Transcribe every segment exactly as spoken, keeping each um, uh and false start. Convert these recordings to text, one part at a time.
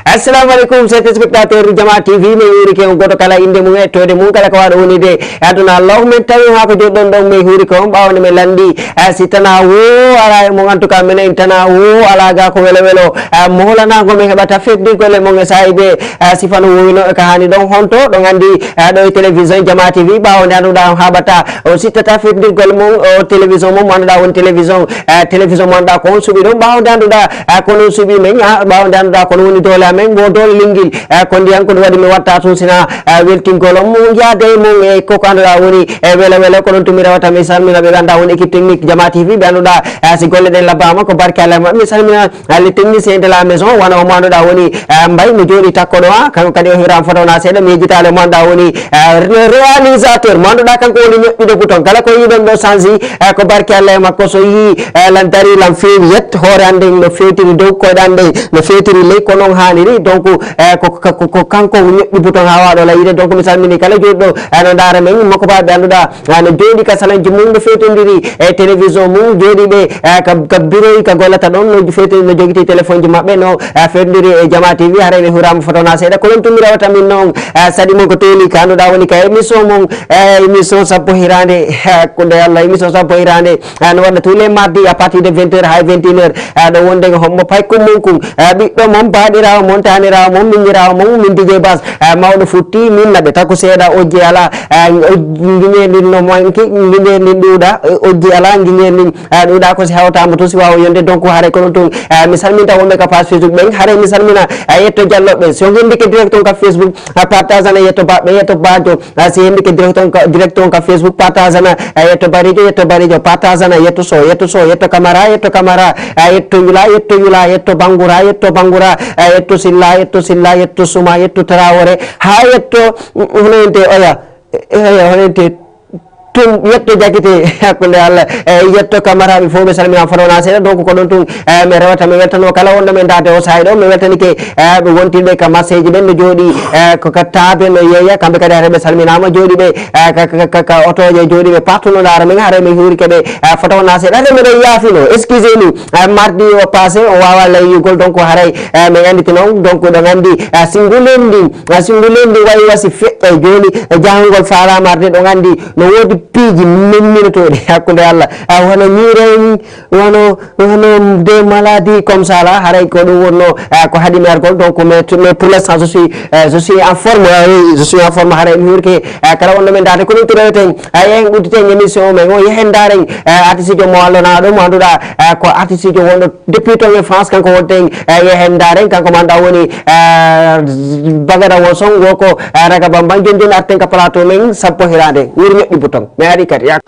Assalamu aleykum, chers téléspectateurs Jama T V, min wuurike on gooto kala innde mum e ettoode mum, kala ko waaɗo woni de e aduna. Allahu men tawi haa ko joɗɗon ɗon, min huurike on ɓaawo nde min lanndi, eh, si tana woo alaa e mum, en tout cas minen tana woo alaa ga ko welo welo, eh, moolanaango min heɓata fefndirgol e mum e saa'i be, eh, si fano wowino e ka haani ɗon honto, ɗon anndi, eh, ɗo e télévision Jama T V, ɓaawo nde annduɗaa on haɓata, on sittata fefndirgol mum, o télévision mum, mo annduɗaa woni télévision, eh, télévision mo annduɗaa ko on suɓi ɗon, ɓaawo nde annduɗaa, eh, kono on suɓi men, ah, ɓaawo nde annduɗaa kono woni doole amen, ngo doole linngil, eh, ko ndiyan ko ɗum waɗi mi watta tun sina, eh, weltingol on mum yaade mum e koko annduɗaa woni, eh, welo welo, ko ɗon tun mi rewata mi salmina ɓe ɓe annduɗaa woni équipe technique Jama T V, ɓe annduɗaa, eh, si golle ɗen labbaama ko barke Alla e maɓɓe, mi salmina, eh, les techniciens de la maison, wano mo annduɗaa woni, eh, Mbay, mo jooɗi takko ɗo, ah, kanko kadi o hiwraama foto wona seeɗa, mi yejjitaale mo annduɗaa woni, eh, le réalisateur, mo annduɗaa kanko woni ñoƴƴude bouton, kala ko yiɗon ɗo change, eh, ko barke Alla e makko, so yii, eh, lan dari lan feewi yet, hoore an nden no fewtiri dow, koyɗe an ɗen no fewtiri ley, ko noon haaniri, donc, eh, ko, ko, ko, ko kanko ñoƴƴi bouton haa waaɗo lan yiide, donc mi salmini kala jooɗiɗo, eh, no ndaara men, makko baaɓe annduɗaa, ah, no jooɗi ka salanji mum, no fewtondiri e télévision mum, jooɗiiɓe, eh, ka, ka bureau ka gollata ɗon, no fewtondiri, no jogiti téléphone ji maɓɓe, no, eh, fewtondiri e Jama T V, haray ɓe huraama foto na seeɗa. Ko ɗon tun mi rewata min noon, eh, saɗi mon ko teeli ka annduɗaa woni ka émission mum, eh, émission sappo hiraande, eh, hakkunde Allah, émission sappo hiraande, eh, no waɗa tous les mardis à partir de vingt heures haa vingt et une heures, eh, ɗo wonde ko hombo paykum mum kum, eh, ɓiɗɗo mum, baaɗiraawo mum, taaniraawo mum, miñiraawo mum, min D J Bass, eh, mawɗo futti, min naɓe taku seeɗa, ojji alaa, eh, oj-, ngiñeeri no manki, ngiñeeri ɗuuɗa, eh, ojji alaa, ngiñeeri, eh, ɗuuɗa ko si hawtaama tun si waawa yonde, donc haray ko ɗon tun, eh, mi salminta wonɓe ka page Facebook ɓen, haray mi salmina, eh, yetto Jallo ɓen, si on hendike direct on ka Facebook, eh, partage ana yetto baɓɓe, yetto baajo, ah, si hendike direct on ka, direct on ka Facebook, partage ana, ah, yetto Barijo, yetto Barijo, partage ana, yetto Sow, yetto Sow, yetto Camara, yetto Camara, ah, yetto Yula, yetto Yula, yetto Bangura, yetto Bangura, ah, yetto Silla, yetto Silla, yetto Suma, yetto Traoré, haa yetto, mm, hono ente oya, eh, oya, hono ente Tum, yetto Jakite, hakkunde Allah, eh, yetto Camara, ɓe fof ɓe salmina, fof wona seeɗa, donc ko ɗon tun, eh, mi rewata, mi weltano kala wonɗo men ndaade o saa'i ɗo, mi weltanike, eh, ɓe wontirɓe ka marseji ɓen no jooɗi, eh, ko ka taabe no yeeya, kamɓe kadi hare ɓe salminaama, jooɗiɓe, eh, ka, ka, ka, ka otoje jooɗiɓe partout no ndaara min, hare mi huurike ɓe, eh, fof wona seeɗa, hare miɗen yaafino, excusez-nous, eh, mardi o passé, o waawa layyugol, donc haray, eh, min annditi noon, donc ɗon anndi, eh, si ngulendi, eh, si ngulendi wayi wasi feƴƴa jooni, eh, jahangol faalaama arde, ɗon anndi no woodi piiji memminotooɗi hakkunde Allah, eh, wano miiren, wano, wano des maladies comme ça là, haray ko ɗum wonno, eh, ko haɗi mi argol. Donc, mais, mais pour l'instant, je suis, eh, je suis en forme, eh, oui, je suis en forme, haray mi huurike, eh, kala wonno men ndaade ko ɗum to reweten, eh, yahen udditen émission men o, yahen ndaaren, eh, artiste jo mo allonaaɗo, mo annduɗaa, eh, ko artiste jo wonɗo depuis toon e France, kanko wonten, eh, yahen ndaaren, kanko mo annduɗaa woni, eh, Bagada won son, wo ko, eh, Raga Bambang, jooni jooni arten ka plateau men, sappo hiraande, wuuri ñoƴƴi bouton. Mi ari kadi, yaa.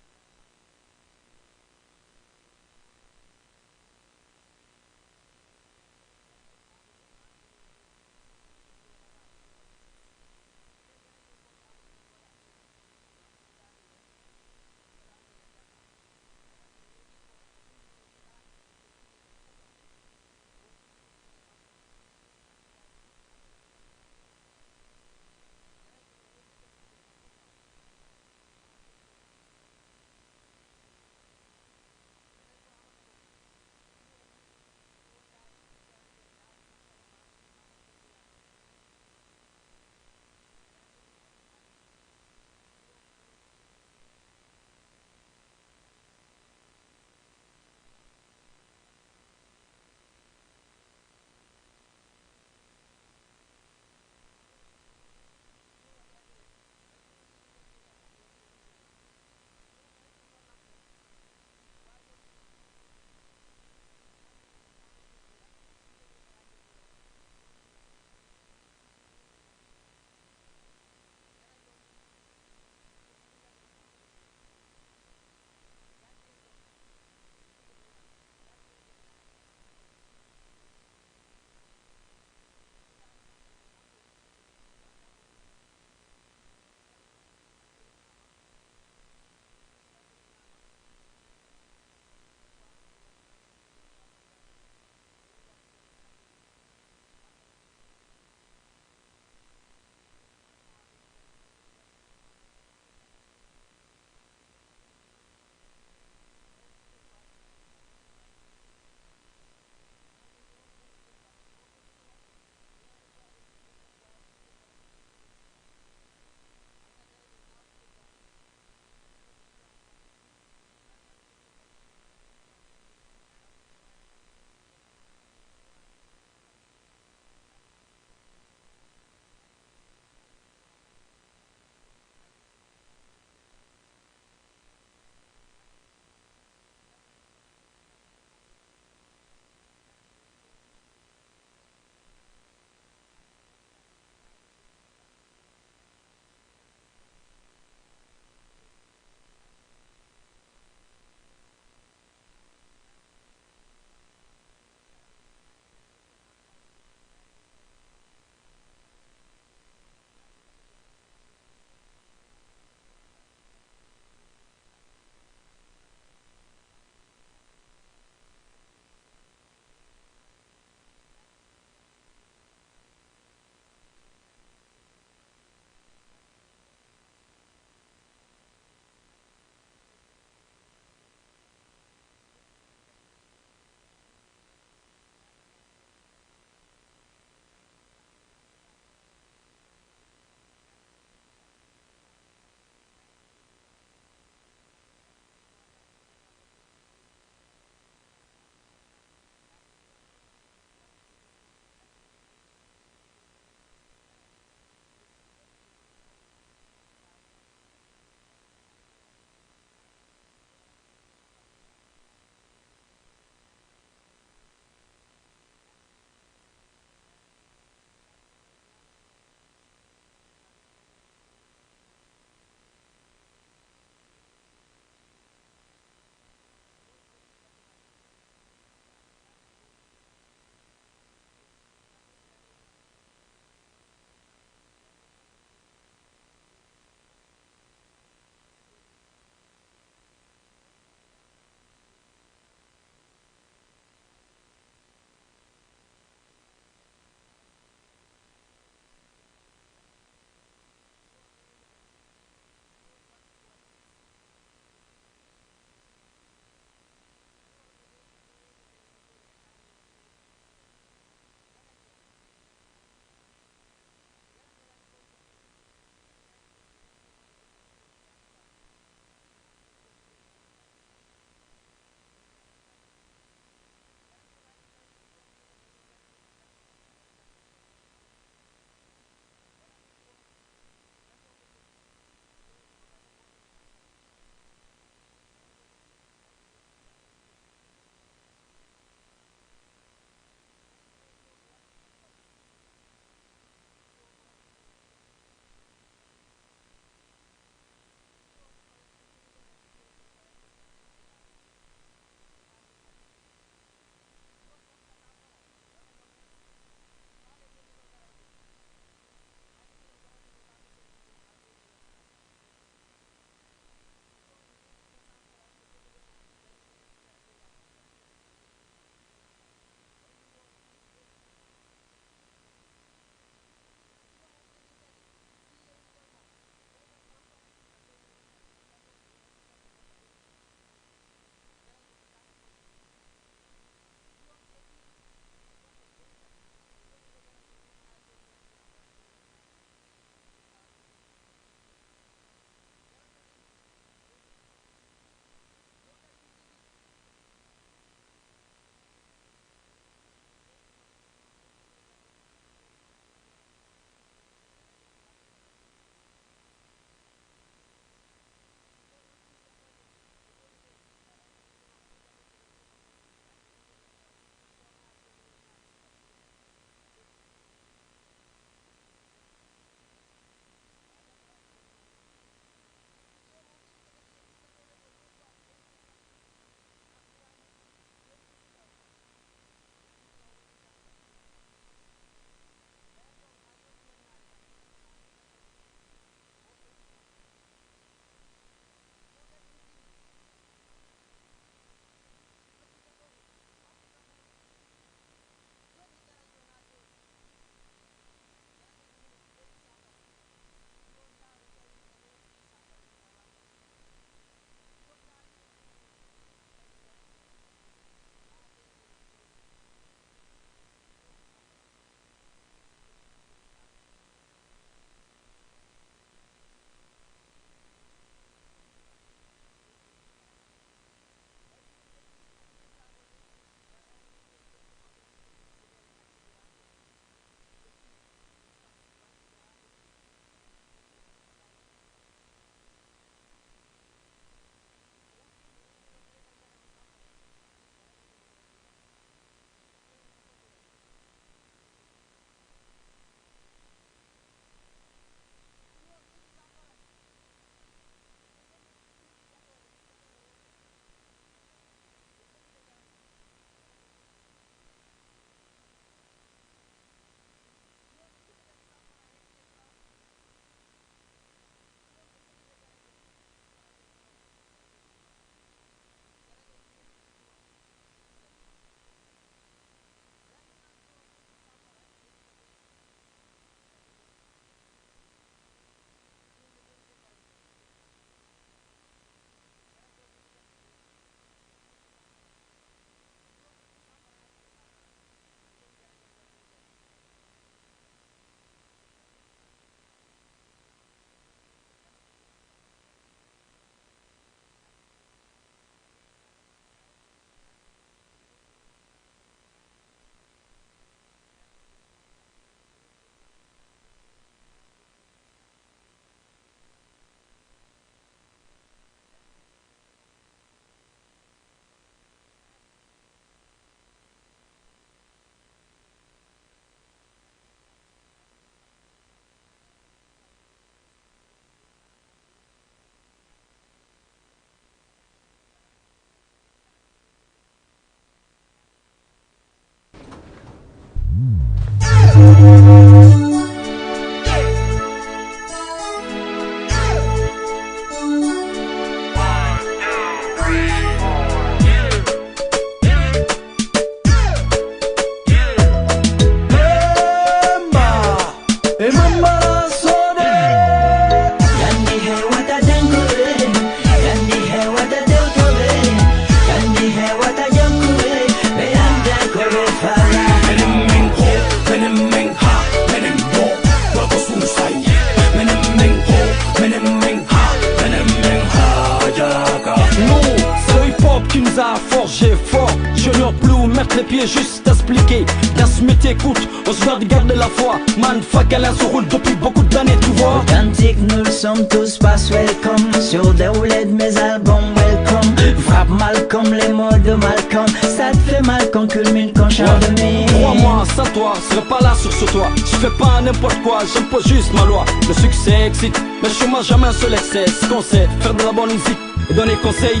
Puis juste t'expliquer, dans ce métier écoute, on se doit de garder la foi. Man, fuck, elle a son rôle depuis beaucoup d'années, tu vois. Authentique, nous le sommes tous, pass welcome. Sur des roulettes, mes albums, welcome. Frappe mal comme les mots de Malcolm. Ça te fait mal quand culmine, quand chante de mille. Crois-moi, sans toi, je serais pas là sur ce toit. Je fais pas n'importe quoi, j'impose juste ma loi. Le succès excite, mais je suis jamais un seul excès. Ce qu'on sait, faire de la bonne musique et donner conseil.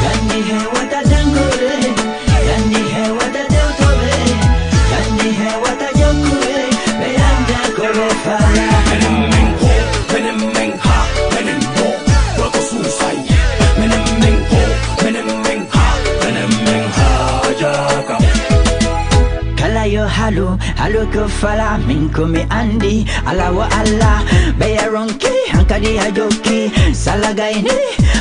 Yandi he wata dankore, yandi he wata tewtobe, yandi he wata jokkure, be yanda ko be fala. Menen men ko, menen men ha, menen bo, wako susai. Menen men ko, menen men ha, menen men ha jaka. Kala yo halu, halu ko fala, min ko mi andi. Ala wo Allah, be ya ronki, hankadi ha jokki. Sala gayni,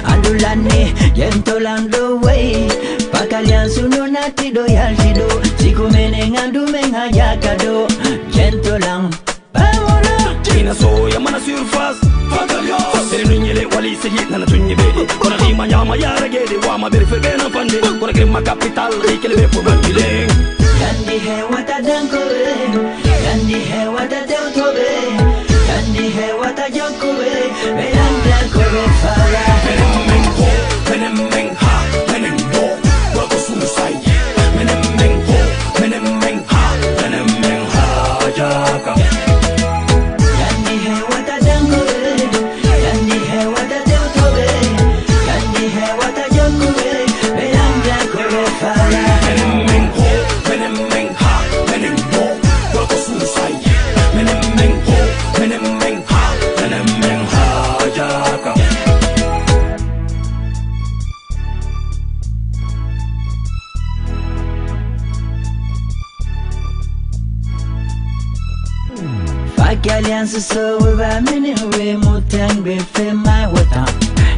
andu lanni, jento lando way. Pakalian sunu nati do yalti do. Siku mene ngandu men ha jaka do. Jento lang, bamoro. Ina so ya mana surface. Pakalian. Sere nunyele wali segi nana tunye bedi. Kona di manyama ya ragede wa ma beri fe bena pande. Kona grima capital, ikele be pour mandiling. Yandi he wata danko be. Yandi he wata tewto be. Yandi he wata jokko be. Be yanda ko be fala. Menen men ko, menen men ha, menen bo. Wako susai. Menen men ko, menen men ha, menen men ha jaka. Yandi he wata danko be. Yandi he wata tewto be. Yandi he wata jokko be. Be yanda ko be fala. Menen men ko, menen men ha, menen bo. Wako susai. Menen men ko, menen men ha, menen men ha jaka. Fuck alliance, so we ba mini we mutang be fe my wata.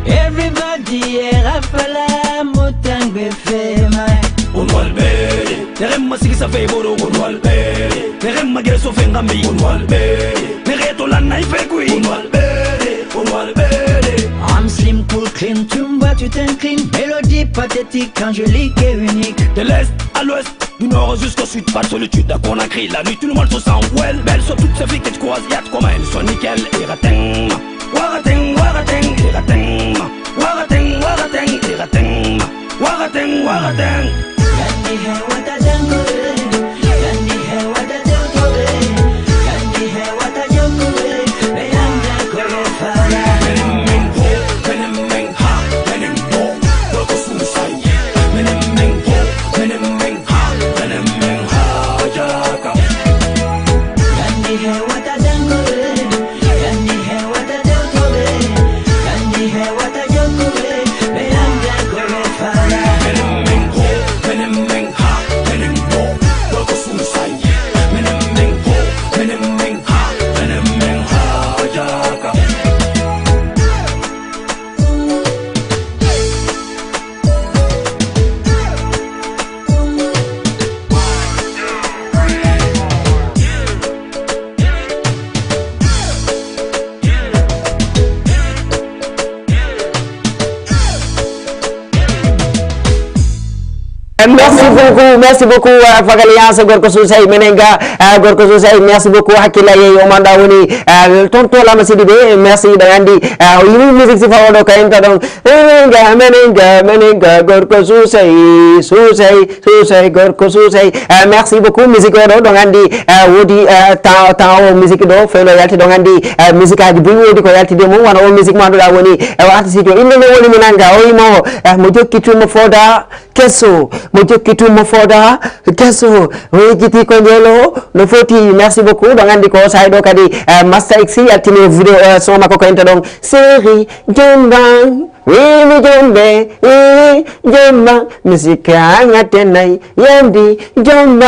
Everybody era pala mutang be fe my. Unwal bere, nerem masigi sa fe boro unwal bere. Nerem magere so fe ngambi unwal bere. Nere to lan na ife kui unwal bere, unwal bere. I'm slim, cool, clean, tumba, tu t'es clean. Mélodie pathétique, angélique et unique. De l'est à l'ouest, du nord jusqu'au sud, pas de solitude à Conakry. La nuit, tout le monde se sent well. Belle sur toutes ces filles que tu croises, y'a de comment elles sont nickel. Irating, warating, warating, irating, warating, warating, irating, warating, warating. Yandi he wata danko be, yandi he wata tewto be, yandi he wata jokko be, be yanda ko be fala. Menen men ko, menen men ha, menen bo, wako susai. Menen men ko, menen men ha, menen men ha jaka. Yandi he wata danko be, yandi he wata tewto be, yandi he wata jokko be, be yanda ko be fala. Menen men ko, menen men ha, menen bo, wako susai. Menen men ko, menen men ha, menen men ha jaka. Merci beaucoup, merci beaucoup, uh, Fagaliance, gorko Susay, menen ga, uh, gorko Susay, merci beaucoup, hakkilla yeyi, o manda woni, uh, ton to Lama Sidibé, merci, ɗo andi, uh, o yimi musique sifa oɗo ka enta ɗon, menen ga, menen ga, menen ga, gorko Susay, Susay, Susay, gorko Susay, uh, merci beaucoup, musique oɗo, ɗon andi, uh, wodi, uh, temps, temps o musique ɗo, fewno yalti, ɗon andi, uh, musique aji buy wodi ko yaltide mum, wano o musique ma ɗo ɗa woni, uh, o artiste o, inde nde woni mi nanga, o yimo, uh, mo jokki tummo fooda, keso, mo jokki tummo fooda, keso, o yejjiti ko njelo, no foti, merci beaucoup, ɗon andi ko sahi ɗo kadi, eh, Master X yaltini video, eh, son makko ko enta ɗon, série, jomba, wimi jombe, eh, jomba, musique angate nayi, yandi, jomba,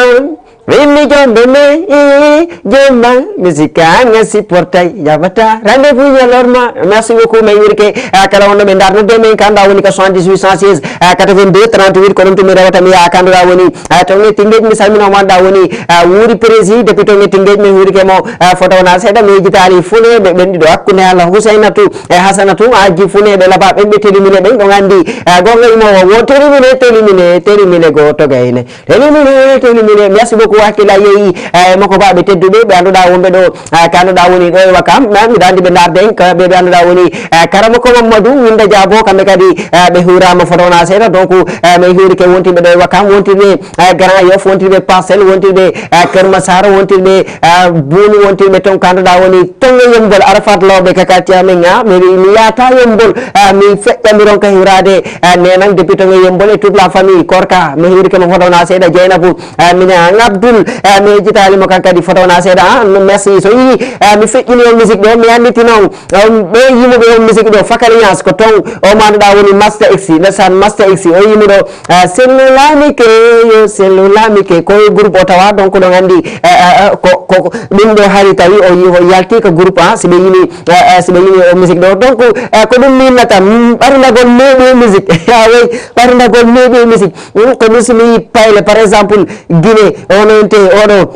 Min mi jombe me, eh, jomma, musique anga supportay, yabata, rendez-vous ñalorma. Merci beaucoup, mais yurke, eh, kala wonno ɓe darno de men kanda woni ka soixante-dix-huit cent seize, eh, quatre-vingt-deux trente-huit, ko ɗum to mi rewata mi yaa kandura woni, eh, to nge Tinguej mi salmino manda woni, eh, wuri prési, depuis to nge Tinguej mi hurike mo, eh, photo wona seeɗa mi jitali fune ɓe ɓenɗi ɗo hakkunde Allah Husaynatu e Hasanatu, aji fune ɓe laba ɓen ɓe telimine ɓen ɗo gandi, eh, gonga imo wo telimine, telimine, telimine go to gayne. Telimine, telimine. Merci beaucoup. Hakkil a yeeyi, eh, e makko ba ɓe tedduɓe, ɓe annduɗa wonɓe ɗo, eh, ka annduɗa woni ɗo e Wakam. Eh, miɗo anndi ɓe ndaarde en, ka ɓe, ɓe annduɗa woni, eh, Karamoko Mamadou, Winda Diabo, kamɓe kadi, eh, ɓe huurama fota wona seeɗa. Donc, eh, min huurike wontiɓe ɗo e Wakam, wontiɓe, eh, Grand Yoff, wontiɓe Parcelles, wontiɓe, eh, Keur Massar, wontiɓe, eh, Boune, wontiɓe ton ka annduɗa woni ton e Yembol, Arafat Lawɓe, kaka Thiamé Ŋa, mi, mi yaata Yembol, eh, mi feƴƴa mi ronka hiwrade, eh, nenan depuis ton e Yembol et toute la famille, Korka, mi huurike mo fota wona seeɗa, Dieynabou, eh, Miña Abdoul, eh, mi yejjitaali mo kan kadi fota wona seeɗa, ah, no, merci. So yii, eh, mi feƴƴini on musique ɗo, mi annditi noon, on ɓe yimɓe on musique ɗo, Faka Alliance, ko toon o mo annduɗa woni Master X, ndesan Master X, o yimi ɗo, eh, sellulamike, yo sellulamike, ko e groupe o tawa, donc ɗon anndi, eh, eh, eh, ko, ko, ko ɗum ɗo hari tawi o yi-, o yalti ko groupe, ah, si ɓe yimi, eh, eh, si ɓe yimi o musique ɗo, donc, eh, ko ɗum minnata, mm, ɓarindagol meeɗi musique, awoy, ɓarindagol meeɗi musique. Hmm, ko ɗum si mi yii payle, par exemple, Guinée, ono ente, oɗo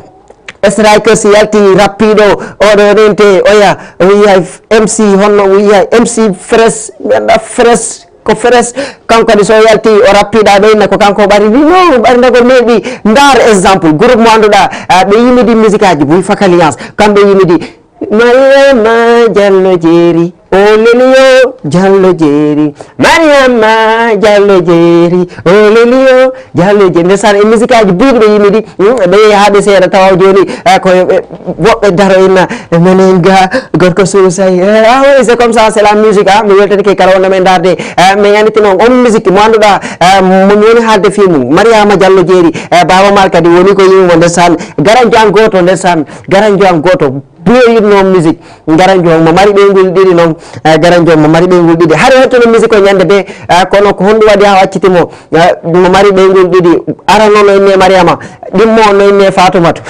Strikers yalti rappiɗo, oɗo ono ente, oya, wiya M C, honno wiya M C Fresh, mi annda Fresh, ko Fresh, kanko kadi so yalti, o rappiɗa ɓe inna ko kanko ɓari, wi no, ɓari ndagol meeɗi, ndar exemple, groupe mo annduɗa, ah, ɓe yimidi musique aji, buy Faka Alliance, kamɓe yimidi, Mariama Diallo Jeeri, o leliyo Diallo Jeeri. Mariama Diallo Jeeri, o leliyo Diallo Jeeri. Ndesan e musique aji buyɗi ɓe yimidi, mm, ɓe yehi haa ɓe seeɗa tawa jooni, eh, ko, eh, woɓɓe daro inna, eh, menen ga, gorko suusay. Eh, ah oui, c'est comme ça, c'est la musique, ah, mi weltani ke kala wonno men darde. Eh, mais yaniti noon, on musique mo annduɗa, eh, mo mi woni haalde fii mum, Mariama Diallo Jeeri, eh, Baaba Maal kadi woni ko yimmo ndesan, garan jan gooto ndesan, garan jan gooto. Buyɗo yiɗno musique, Garanjo mo mari ɓeynguuli ɗiɗi noon, eh, Garanjo mo mari ɓeynguuli ɗiɗi. Hari hettuno musique o ñande de, eh, kono ko honɗum waɗi haa acciti mo, eh, mo mari ɓeynguuli ɗiɗi? Arano no inne Mariama, ɗimmo no inne Fatoumata.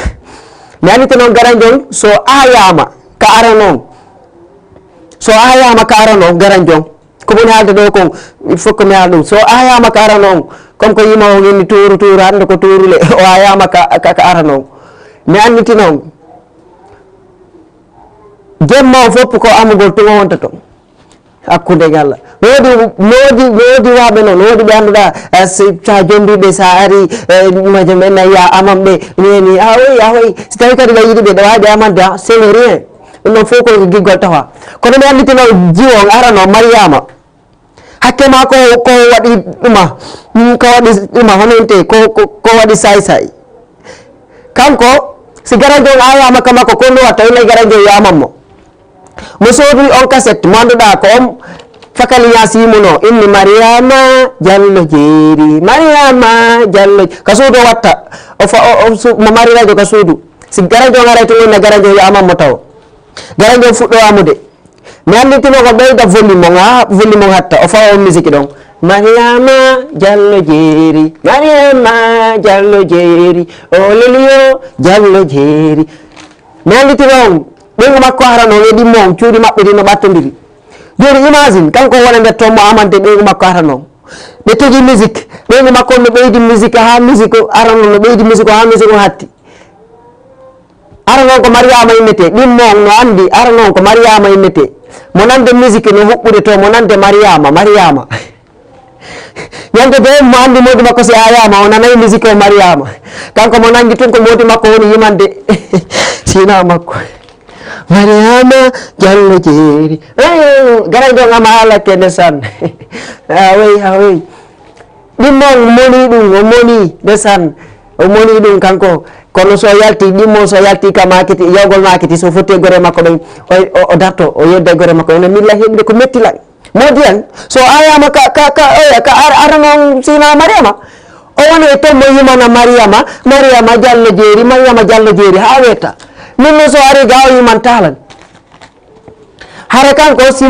Mi anndita noon Garanjo so ayama ka arano, so ayama ka arano Garanjo. Ko woni haalde ɗo kon, il faut que mi haala ɗum. So ayama ka arano on, comme ko yima on inni tuuru, tuuru, hannde ko tuurule, o ayama ka, ka, ka arano on. Mi annditi noon, jemma o fof ko amugol tuma wonta toon. Hakkunde e Allah. No woodi, no woodi, no woodi waaɓe noon, no woodi ɓe annduɗa, eh, si, sa jombiɓe, sa ari, eh, majam ɓe nayi ya amam ɓe, ni, ni, ah oui, ah oui. Si tawi kadi ɓe yiɗi ɓe, ɗo waawi ɓe amande, ah, c'est le rien. Ɗum ɗon fof ko giggol tawa. Kono mi annditi noon jiwo on arano Mariama. Hakke ma ko, ko waɗi ɗuma, mm, ko waɗi ɗuma, hono inte, ko, ko, ko waɗi saay saay. Kanko, si Garanjo on ayama ka makko, ko ndu watta, ina Garanjo yo amam mo. Mo soodui on cassette, mo annduɗa ko on Faka Alliance yimuno, inni Mariama Diallo Jeeri, Mariama Diallo, ka suudu o watta, o fa-, o, o su-, mo mari radio ka suudu. Si Garanjo on aray to wonna Garanjo yo amam mo taw. Garanjo on fuɗɗo amude. Mi annditino ko ɓeyda volume on, haa volume on hatta, o fawa on musique ɗon. Mariama Diallo Jeeri, Mariama Diallo Jeeri, o leliyo Diallo Jeeri. Mi annditino on, ɓeyngu makko arano on e ɗimmo on, cuuɗi maɓɓe ɗi no ɓattondiri. Jooni imagine, kanko wona nder toon mo amande ɓeyngu makko arano on. Ɓe togi musique, ɓeyngu makko on no ɓeydi musique, haa musique arano on no ɓeydi musique, haa musique on hatti. Ara noon ko Mariama innetee, ɗimmo on no anndi, ara noon ko Mariama innetee. Mo nande musique no huɓɓude to, mo nande Mariama, Mariama. Ñande de mo anndi moodi makko si ayama, o nanay musique o Mariama. Kanko mo nangi tun ko moodi makko woni yimande sina makko. Mariama Diallo Jeeri. Eh, garay ɗon ama haalake ndesan. Awoy, awoy. Ɗimmo on moni ɗum, o moni, ndesan, o moni ɗum kanko. Kono so yalti, ɗimmo on so yalti ka makiti, yawgol makiti, so fotti e gore makko ɓen, o, o, o darto, o yedda e gore makko, ene milla heɓde ko metti lan. Modi an, so ayama ka, ka, ka, oya, ka ar-, arano on sina Mariama. O woni e ton mo yimana Mariama, Mariama Diallo Jeeri, Mariama Diallo Jeeri, haa weta. Min no so ari ga o yimanta lan. Hara kanko si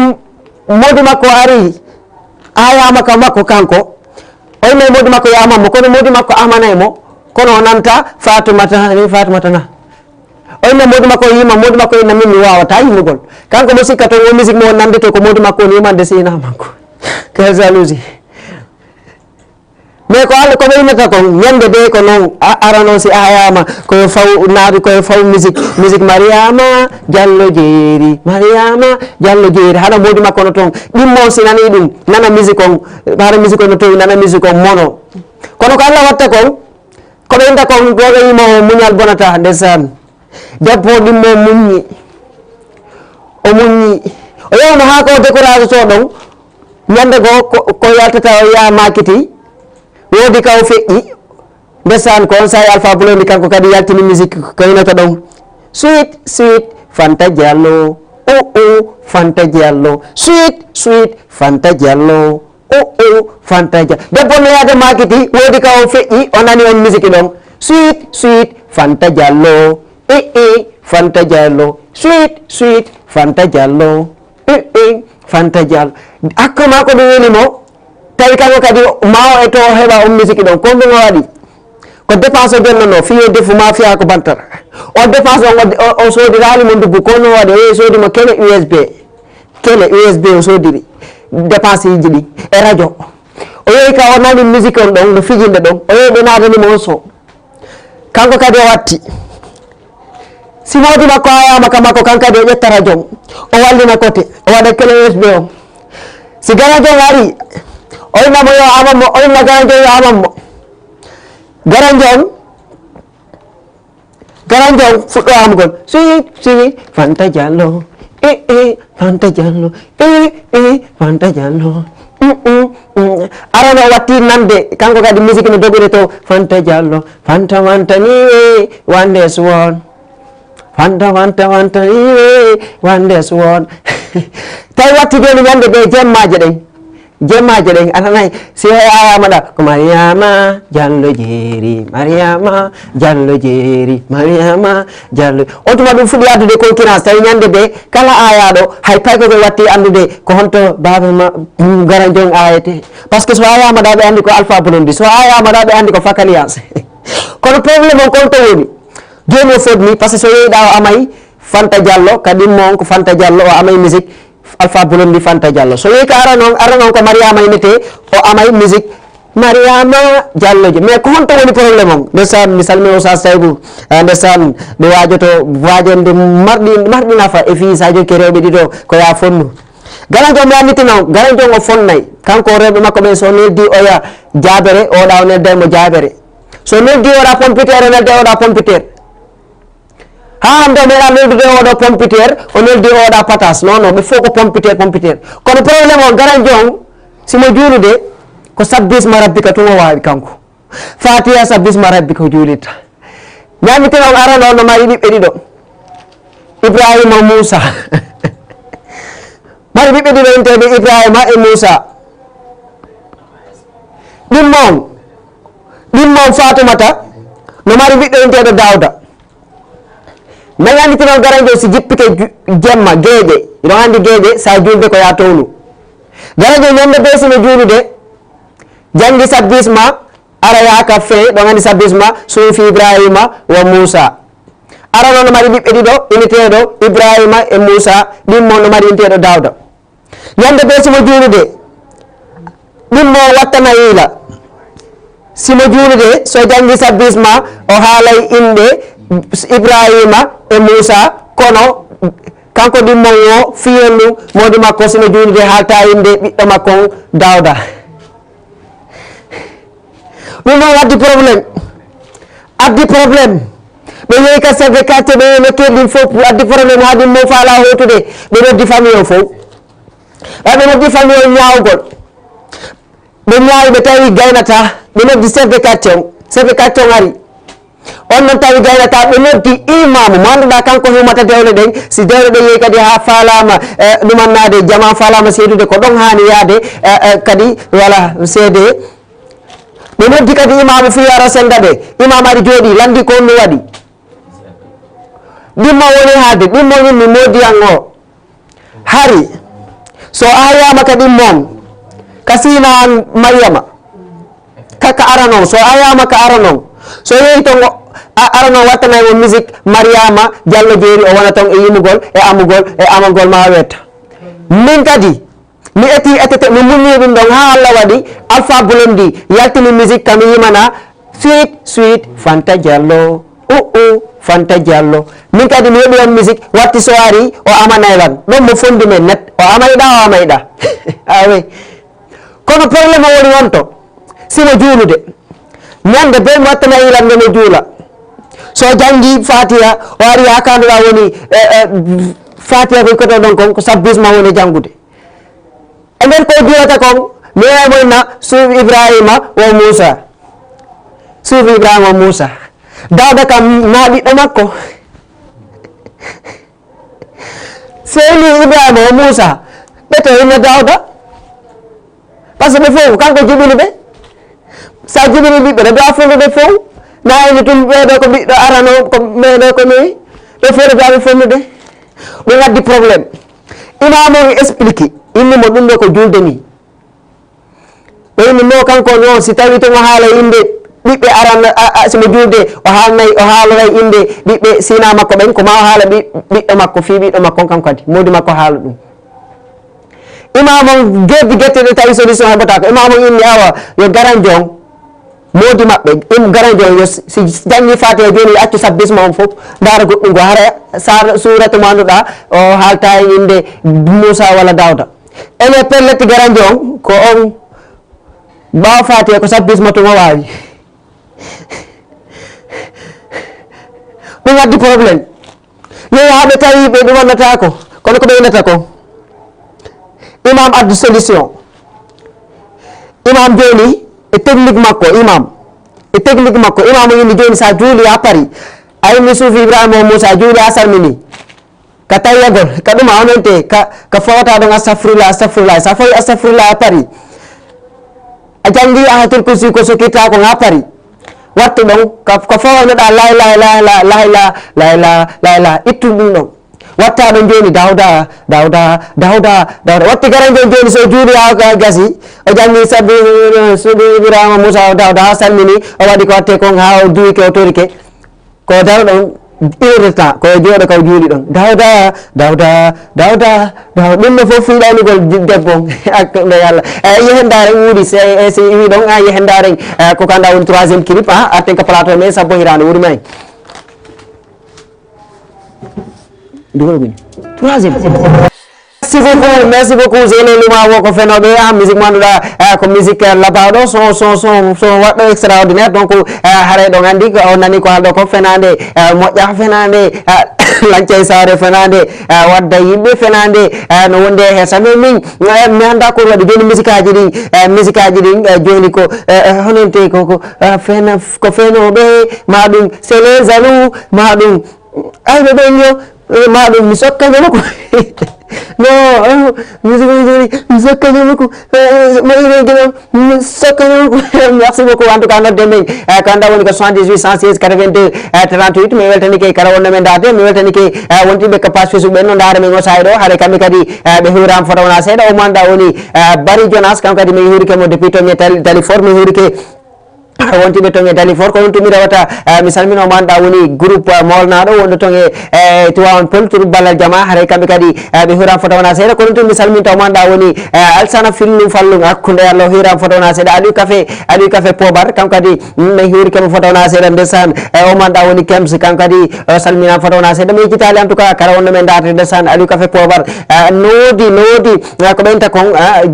moodi makko ari, ayama ka makko kanko, o yimay moodi makko yo aman mo, kono moodi makko amanay mo, Kono o nanta Fatumata, ni Fatumata na. O inna moodi makko o yima, moodi makko inna min mi waawata yimugol. Kanko mo sikka toon o musique mo o nande to ko moodi makko o yimande sina makko. Quelle jalousie. Mais ko Allah ko ɓe innata kon, ñande de ko noon, a ara noon si a ayaama, koye faw naari, koye faw musique, musique Mariama Jallo Jeeri, Mariama Jallo Jeeri, hano moodi makko no toon, ɗimmo si nani ɗum, nana musique on, hano musique on no toon, nana musique on mono. Kono ko Allah watta kon, ko ɓe innta kon, ko ɓe yima o muñal bonata, ndeysaan. Debbo ɗimmo muññi, o muññi, o yewno haa ko décourage to ɗon, ñande goo ko, ko yaltata o yaha maakiti, woodi ka o feƴƴi, ndeysaan ko on saa'i Alpha Blondy kanko kadi yaltini musique ko hinata ɗon. Sweet, sweet, Fanta Diallo, oh, oh, Fanta Diallo, sweet, sweet, Fanta Diallo, oh, oh, Fanta Diallo. Debbo no yaade maakiti, woodi ka o feƴƴi, o nani on musique ɗon. Sweet, sweet, Fanta Diallo, eh, eh, Fanta Diallo, sweet, sweet, Fanta Diallo, eh, eh, Fanta Diallo. Hakka maa ko ɗum woni mo, tawi kanko kadi ma o e to heɓa on musique ɗon. Ko ɗum o waɗi. Ko dépense o jonnanoo, fii yo defu maa fiyaa ko bantata. On dépense on, o, o, o soodiraali mo nduggu, kono o waɗi, o yehi soodi mo kele U S B. Kele U S B o soodiri, dépense iji ɗi, e radio. O yehi ka o nani musique on ɗon, no fijinde ɗon, o yehi ɓe naadani mo on son. Kanko kadi o watti. Si moodi makko ayaama ka makko, kan kadi o ƴetta radio on, o wallina kote, o waɗa kele U S B on. Si garajo on ari, o inna mo yo aman mo, o inna garajo on yo aman mo. Garajo on, garajo on fuɗɗo amugol. Sweet, sweet, Fanta Diallo. Eh, eh, Fanta Diallo. Eh, eh, Fanta Diallo. Mm, mm, mm. Arano o watti nande, kanko kadi musique no dogude to. Fanta Diallo. Fanta, Fanta ni we, one this one. Fanta, Fanta, Fanta ni we, one this one. Tawi watti joni ñande ɓe jemmaaje ɗen. Jemmaaje ɗen, a nanay, si o ayaama ɗa, ko Mariama Jallo Jeeri, Mariama Jallo Jeeri, Mariama Jallo. On tuma ɗum fuɗi addude concurrence, tawi ñande de, kala ayaaɗo, hay paykoto watti anndude ko honto baaba ma, mm, Garajo on ayete. Parce que so ayaama ɗa, ɓe anndi ko Alpha Blondy, so ayaama ɗa, ɓe anndi ko Fakalias. Kono problème on, kon to woni? Jooni o fodni, parce que so yehi ɗa o amay Fanta Diallo, ka ɗimmo on ko Fanta Diallo, o amay musique, Alpha Blondy Fanta Diallo. So yehi ka ara noon, ara noon ko Mariama innetee, o amay musique Mariama Diallo je. Mais ko honto woni problème on? Ndeysaan, mi salmini Oustaz Saybou. Ah, ndeysaan, ɓe waajoto waajande marɗi, marɗi nafa e fii so a jokki rewɓe ɗiɗo ko ya fonnu. Garajo mi annditi noon, Garajo on o fonnay. Kanko rewɓe makko ɓen so neldi oya jaabere, oɗa o nelday mo jaabere. So neldi oɗa pompiteer, o nelday oɗa pompiteer. Haa hannde o meeɗa neldude oɗo pompiteer, o neldi oɗa patas. Non, non, ɓe fof ko pompiteer, pompiteer. Kono problème o, Garajo on, si mo juulude, ko sabbisma rabbika tun o waawi kanko. Fatiha sabbisma rabbika o juulitta. Ñaamiten on arano on no mari ɓiɓɓe ɗiɗo. Ibrahima, Muusa. Mari ɓiɓɓe ɗiɗo inteeɓe Ibrahima e Muusa. Ɗimmo on, ɗimmo on Faatumata no mari ɓiɗɗo inteeɗo Daawda. Nañi anndi tino Garajo si jippike ju-, jemma, geeƴe. Hiɗon anndi geeƴe, sa juulde ko yaa towlu. Garajo ñande bee sino juulude, janngi sabbisma, ara yaa ka fee, ɗon anndi sabbisma, suufi Ibrahima wa Muusa. Arano no mari ɓiɓɓe ɗiɗo, ineteeɗo Ibrahima e Muusa, ɗimmo no mari inteeɗo Daawda. Ñande bee simo juulude, ɗimmo wattana yiila. Simo juulude, so janngi sabbisma, o haalay innde Ibrahima e Muusa, kono kanko ɗimmo o fiyon ɗum, moodi makko sino juulude haalta innde ɓiɗɗo makko on Daawda. Ɗum noon addi problème. Addi problème. Ɓe yehi ka chef de quartier, ɓe yehi nokkeeli ɗin fof, addi problème haa ɗum mo faala hootude. Ɓe noddi famille o fof. Ɓay ɓe noddi famille o ñaawgol. Ɓe ñaawi, ɓe tawi gaynata. Ɓe noddi chef de quartier on. Chef de quartier on ari. On noon tawi gaynata, ɓe noddi imaamu mo annduɗaa kanko huumata dewle ɗen. Si dewle ɗen yehi kadi haa faalaama, eh, ɗumannaade, jama faalaama seedude ko ɗon haani yahde, eh, eh, kadi wala seede. Ɓe noddi kadi imaamu fii yo ara sennda ɓe. Imaamu ari jooɗii, lanndii ko honno waɗi. Ɗimmo woni haalde, ɗimmo yimmi moodiyan o. Hari, so a ayaama ka ɗimmo on, ka siina an Mariyama, ka, ka ara non, so a ayaama ka ara non, So yehi toon, o a- arano wattanay mo musique, Mariama Diallo Jeeri, o wona toon e yimugol, e amugol, e amagol ma wetta. Min kadi, mi eti etete, mi muññi ɗum ɗon haa Allah waɗi Alpha Blondy yaltini musique kam yimana, sweet, sweet, Fanta Diallo, uh, uh, Fanta Diallo. Min kadi mi heɓi on musique, watti so ari, o amanay lan. Ɗon mo fondi men net, o amayɗa, o amayɗa. Awe. Kono problème o woni wonto, simo juulude. Ñande bee mi wattana yilan nde mo juula. So janngi Fatiha, o ari haa ka annduɗaa woni, eh, eh, Fatiha ko koto ɗon kon, ko sabbisma woni janngude. E nder ko juulata kon, mi wi'a mo inna suufi Ibrahima wo Muusa. Suufi Ibrahima wo Muusa. Daawda kam na ɓiɗɗo makko. Seyni Ibrahima wo Muusa. Ɓe to inna Daawda. Par ce que ɓe fof, kanko jibini ɓe. Sa jibini ɓiɓɓe, no dowa fondude fof. Na ene tun ɓeeɗo ko ɓiɗɗo arano, ko ɓeeɗo ko noyi. Ɓe fof no dowa fondude. Ɗum waddi problème. Imam on explique, inni mo ɗum ɗo ko julde ni. O inni mo kanko noon, si tawi tun o haala innde ɓiɓɓe aran, a, a, simo julde, o haalnay, o haaloray innde ɓiɓɓe sina makko ɓen, ko ma o haala ɓi-, ɓiɗɗo makko, fii ɓiɗɗo makko on kanko kadi. Moodi makko haala ɗum. Imam on geddi gette ɗe tawi solution heɓata ko. Imam on inni awa, yo garanjo on, moodi maɓɓe, im garanjo on, yo si, si janngi Fatiha jooni, yo accu sabbisma on fof, ndaara goɗɗum go, hara sa-, suuratu mo annduɗaa, o haalta e innde Muusa walla Daawda. Ene pellet garanjo on, ko on ɓaawo Fatiha ko sabbisma tun o waawi. Ɗum waddi problème. Yehi haa ɓe tawi ɓe ɗum wonnata ko, kono ko ɓe innata ko. Imam addi solution. Imam jooni e technique makko, imam. E technique makko, imam o inni jooni sa juuli haa pari. A inni suufi Ibrahima o Muusa juuli haa salmini. Ka tayyagol, ka ɗum a honante, ka, ka fawata ɗon astafirullah, astafirullah. Sa fawi astafirullah haa pari. A janngi Ayatul Kursi ko sokkirta ko haa pari. Wattu ɗon, ka, ka fawanoɗa la ilaha illa, la ilaha illa, la ilaha, la ilaha. Ittu ɗum ɗon. Watta ɗon jooni Dawda, Dawda, Dawda, Dawda. Watti garanjo on jooni so juuli haa ga-, gasi. O janngi sabbi, sabbi Ibrahima Musa Dawda haa salmini. O waɗi ko watte kon haa o duwike o torike. Ko daro ɗon une heure de temps, ko e jooɗo kaw juuli ɗon. Dawda, Dawda, Dawda, Dawda. Ɗum no fof fiiɗanugol di-, debbo on. Ak-, nde Yalla. Eh, yehen ndaaren wuuri, se, eh, si iwi ɗon, ah, yehen ndaaren, eh, ko kanda woni troisième clip, ah, arten ka plateau, mais sabbo hiraande wuuri may. Dugal ko ni. Troisième. Merci beaucoup, merci beaucoup. Zélo Luma wo ko fenooɓe, ah, musique mo annduɗaa, ah, ko musique, eh, labaaɗo, son, son, son, son waɗɗo extraordinaire. Donc, eh, haray ɗon anndi ko on nani ko haalɗo ko fenaande, eh, moƴƴa fenaande, eh, lancay saare fenaande, eh, wadda yimɓe fenaande, eh, no wonde he sabe min, eh, mi annda ko waɗi jooni musique aji ɗin, eh, musique aji ɗin, eh, jooni ko, eh, eh, honente ko, ko, eh, fena-, ko fenooɓe, ma ɗum c'est les jaloux, ma ɗum Ayɓe ɓen yo, eh, ma ɗum mi sokka ñama ko. No, eh, mi sokka, mi sokka, mi sokka ñama ko. Eh, ma ire gina, mi sokka ñama ko. Merci beaucoup. En tout cas, nodde men. Eh, ko anda woni ko soixante-dix-huit, cent seize, quatre-vingt-deux, eh, trente-huit. Mi weltanike kala wonno men ndaade. Mi weltanike, eh, wontiɓe ko page Facebook ɓen no ndaara men o sa'i ɗo. Hare kamɓe kadi, eh, ɓe huuram foto wona seeɗa. O manda woni, eh, Bari Jonas. Kanko kadi mi huurike mo depuis to mi tali, tali for mi huurike. Wontiɓe toon e Dalifort, ko ɗum tumi rewata, eh, mi salmino mo annduɗaa woni groupe, eh, moolnaaɗo wonɗo toon e, eh, Tivaouane Peulh, to Ballal Jama, haray kamɓe kadi, eh, ɓe hiiram foto wona seeɗa, ko ɗum tumi mi salminta mo annduɗaa woni, eh, Alsana Fillum Fallum, hakkunde Allah hiiram foto wona seeɗa, Aliou Café, Aliou Café Pobar, kam kadi, mm, mi hiirike mo foto wona seeɗa, ndesan, eh, o annduɗaa woni Kems, kam kadi, eh, salminam foto wona seeɗa, mi yejjitaali en tout cas, kala wonno men ndaarde ndesan, Aliou Café Pobar, eh, no woodi, no woodi, eh, ko ɓeynta kon, eh,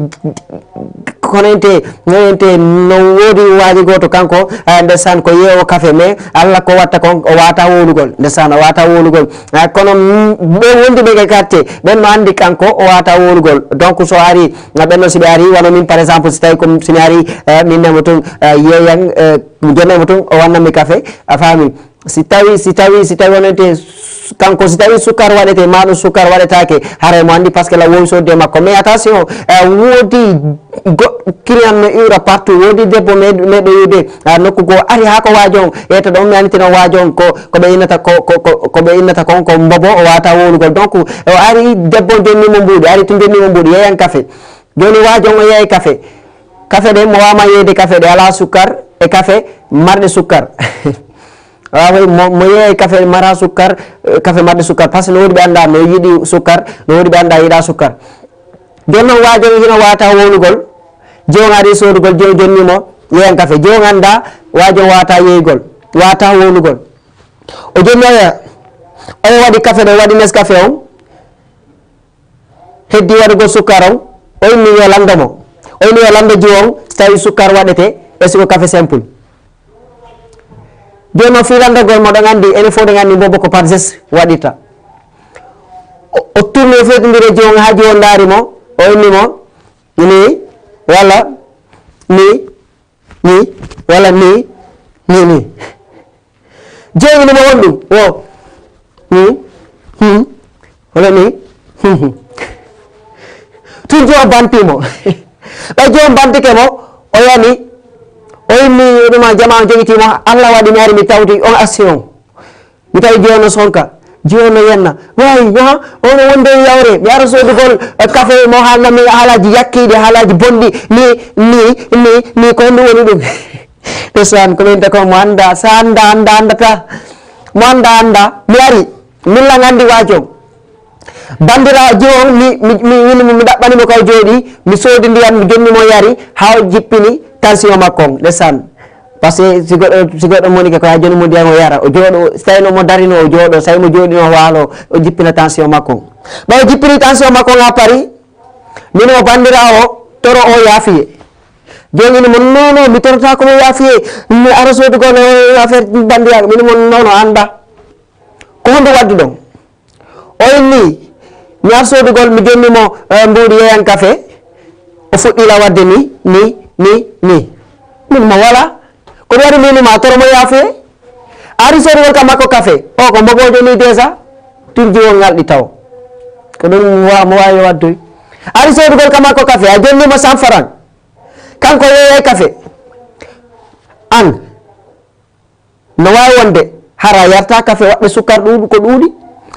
Kono ente, ente no woodi waaji gooto kanko, ah, ndesan ko yeewo kafe, mais Allah ko watta kon, o waata wowlugol. Ndesan o waata wowlugol. Ah, kono, mm, ɓe wonduɓe e quartier, ɓen no anndi kanko o waata wowlugol. Donc, so ari, ah, ɓen no si ɓe ari, wano min, par exemple, si tawi ko, si mi ari, eh, min nemo tun, eh, yeeyan, eh, mi jonnay mo tun, o wannan mi kafe, a faami? Si tawi, si tawi, si tawi wonete s-, kanko, si tawi sukkar waɗete, ma ɗum sukkar waɗetake, haray mo anndi, parce que la wowi sodde makko. Mais attention, eh, woodi go-, client no iwra partout, woodi debbo me-, meɗo yiwde, ah, nokku goo, ari haa ko waajo on, e to ɗon mi annditino waajo on ko, ko ɓe innata ko, ko, ko, ko ɓe innata kon ko mbobo, o waata wowlugol. Donc, o ari debbo on jonni mo mbuuɗi, ari tun jonni mo mbuuɗi, yeeyan kafe. Jooni waajo on o yeeyay kafe. Kafe ɗe, mo waama yeeyde kafe ɗe, alaa sukkar, e kafe marɗe sukkar. Waaw, mo, mo yeeya e kafe mara sukkar, eh, kafe marɗe sukkar, parce que no woodi ɓe annda no yiɗi sukkar, no woodi ɓe annda yiɗa sukkar. Jooni noon waajo hino waata wowlugol, jooni ari soodugol, jooni jonni mo yeeyan kafe. Jooni annda waajo waata yeeygol, waata wowlugol. O jonni o yeeya, o waɗi kafe ɗo, waɗi Nescafe on, heddi waɗugol sukkar on, o inni yo lando mo. O inni yo lando jiwo on, si tawi sukkar waɗete, e si ko kafe simple. Jooni noon fii landagol mo, ɗon anndi, enen fof ɗen anndi mbobo ko par geste waɗirta. O, o tourne o fewtindira jiwo on, haa jiwo on ndaari mo, o inni mo, ni, walla ni, ni, walla ni, ni, ni. Jooni mo honɗum? O, hmm, hmm, walla ni, hmm, hmm. Tun jiwo on banti mo. Ɓay jiwo on bantike mo, o yani, o inni ɗuma jama on jogiti mo, Allah waɗi mi ari mi tawti on assi on. Mi tawi jiwo on no sonka, jiwo on no yenna. Way, ha, ono wonde e yawre, mi ara soodugol, eh, kafe mo haalna mi haalaaji yakkiiɗi, haalaaji bonɗi, ni, ni, ni, ni, ko honɗum woni ɗum? Ndeysaan, ko ɓe innta ko mo annda, sa annda, annda, anndata. Mo annda, annda. Mi ari, min lan anndi waajo on. Banndiraajo on, mi, mi, mi, mi, mi ɗaɓɓani mo kaw jooɗi, mi soodi ndiyam, mi jonni mo yari, haa o jippini tension makko on. Ndeysaan. Parce que si goɗɗo, si goɗɗo monike ko haa jonni mo ndiyam o yara, o jooɗo, si tawi no mo darino o jooɗo, si tawi mo jooɗino o waalo, o jippina tension makko on. Ɓay o jippini tension makko on haa pari, min o banndiraawo, toro o yaafiye. Jooni ni mo, non, non, mi torotaako mo yaafiye, mi ara soodugol affaire banndiraaɓe, min mo, non, non, annda. Ko honɗum wadduɗon? O inni, mi ar soodugol, mi jonni mo, eh, mbuuɗi yeeyan kafe. O fuɗɗi la wadde ni, ni, ni, ni. Min mo wala. Ko ɗum waɗi min ma toro mo yaafuye. Ari soodugol ka makko kafe. O ko mboboojo ni déjà. Tun jiwo ngalɗi taw. Ko ɗum mo wa-, mo waawi waddoy. Ari soodugol ka makko kafe. A jonni mo cent francs. Kanko yeeyay kafe. An. No waawi wonde hara yarta kafe waɗɓe sukkar ɗuuɗu ko ɗuuɗi.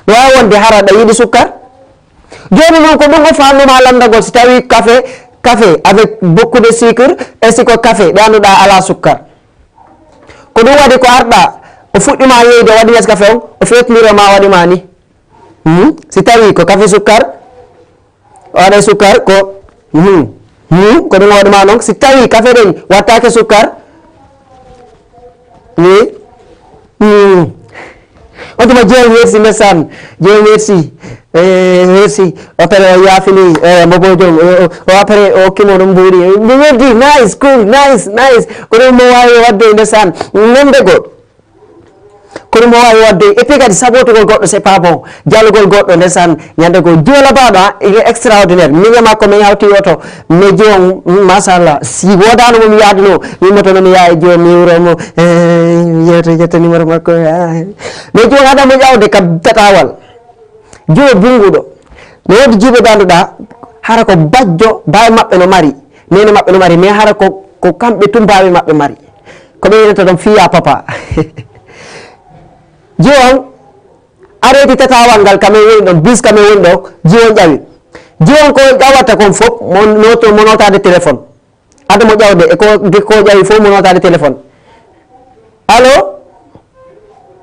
No waawi wonde hara ɗa yiɗi sukkar. Jooni noon ko ɗum o faannuma lanndagol si tawi kafe, kafe avec beaucoup de sucre, e si ko kafe ɗe annduɗaa alaa sukkar. Ko ɗum waɗi ko arɗa, o fuɗɗima yeeyde, o waɗi Nescafe on, o fewtindira ma, o waɗi ma ni. Hmm? Si tawi ko kafe sukkar, o waɗa sukkar ko, hmm, hmm, ko ɗum o waɗi ma noon. Si tawi kafe ɗen wattaake sukkar, ni, hmm. On tuma Dieu merci, ndeysaan, Dieu merci. Eh, merci. Après o yaafini, eh, mbobojo, o, o, o après o okkimo ɗum mbuuɗi. Mi weddi, nice, cool, nice, nice. Ko ɗum mo waawi waɗde, ndeysaan. Ñande goo. Ko ɗum o waawi waɗde. Et puis kadi sabotugol goɗɗo, c'est pas bon. Jalugol goɗɗo, ndeysaan, ñande goo. Joola baaɗo, ah, il est extraordinaire. Miña makko, min hawti oto. Mais joom, mm, machallah. Si woodaano mo mi yaaduno, mi yimmoto no mi yaha e joom, mi wuro mo. Eh, mi yewta, yetta numéro makko. Ah. Mais joom, haɗa mo ƴawde ka tatawal. Jiwo bunnguɗo. No woodi jiwo ɓe annduɗaa, hara ko bajjo, baay maɓɓe no mari, neene maɓɓe no mari, mais hara ko, ko kamɓe tun baay maɓɓe mari. Ko ɓe wiyata ɗon fiya papa. Jiwo on, areti tatawal ngal ka men woni ɗon, bis ka men woni ɗo, jiwo on ƴawi. Jiwo on ko ƴawata kon fof, mo noto, mo notaade téléphone. Ado mo ƴawde, e ko, ko ƴawi fof mo notaade téléphone. Allo?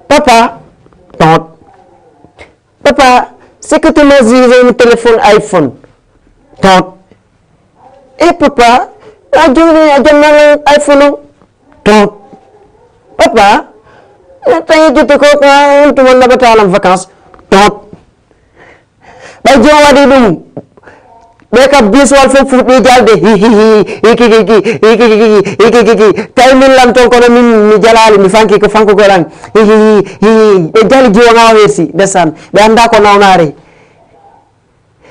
Papa? Toot. Papa, c'est que tu m'as dit un téléphone iPhone. Toot. Eh, papa, a jooni a jonnano iPhone o? Toot. Papa, a tawi jette ko, ko on tuma naɓata lan vacances. Toot. Ɓay joom waɗi ɗum, ɓe ka biswal fof fuɗɗi jalde, hi, hi, hi, hi, kiki, ki, hi, kiki, ki, hi, kiki, ki. Tawi min lan toon kono min mi jalaali, mi fanki ko fankugol an. Hi, hi, hi, hi, hi. Ɓe jali jiwo ŋaawo hersi, ndesan. Ɓe annda ko nawnaare.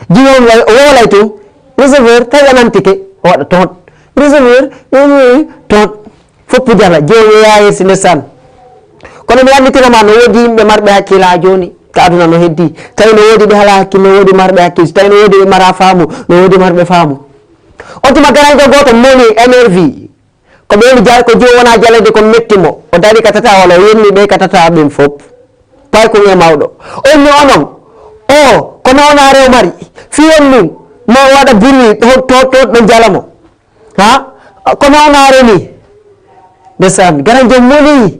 Jiwo on wa-, o wowlay tun. Receveur, tawi a nantike, o waɗa toon. Receveur, mm, toon. Foppu jala, jiwo on yaa hersi, ndesan. Kono mi annditira ma, no woodi yimɓe marɓe hakkilaa jooni. Ka aduna no heddi. Tawi no woodi ɓe alaa hakkil, no woodi marɓe hakkil. Tawi no woodi ɓe maraa faamu, no woodi marɓe faamu. On tuma garayɗo gooto moni énervi. Ko ɓe mi jal-, ko jiwo wona jalede ko metti mo. O dari ka tata wala o yenni ɓe ka tata ɓen fop. Pay ko nge mawɗo. On ni onon. O, ko nawnaare o mari. Fiyon mum, mo waɗa bruit, to, to, to, ɓe jala mo. Ha? Ko nawnaare ni. Ndeysaan, Garanjo moni.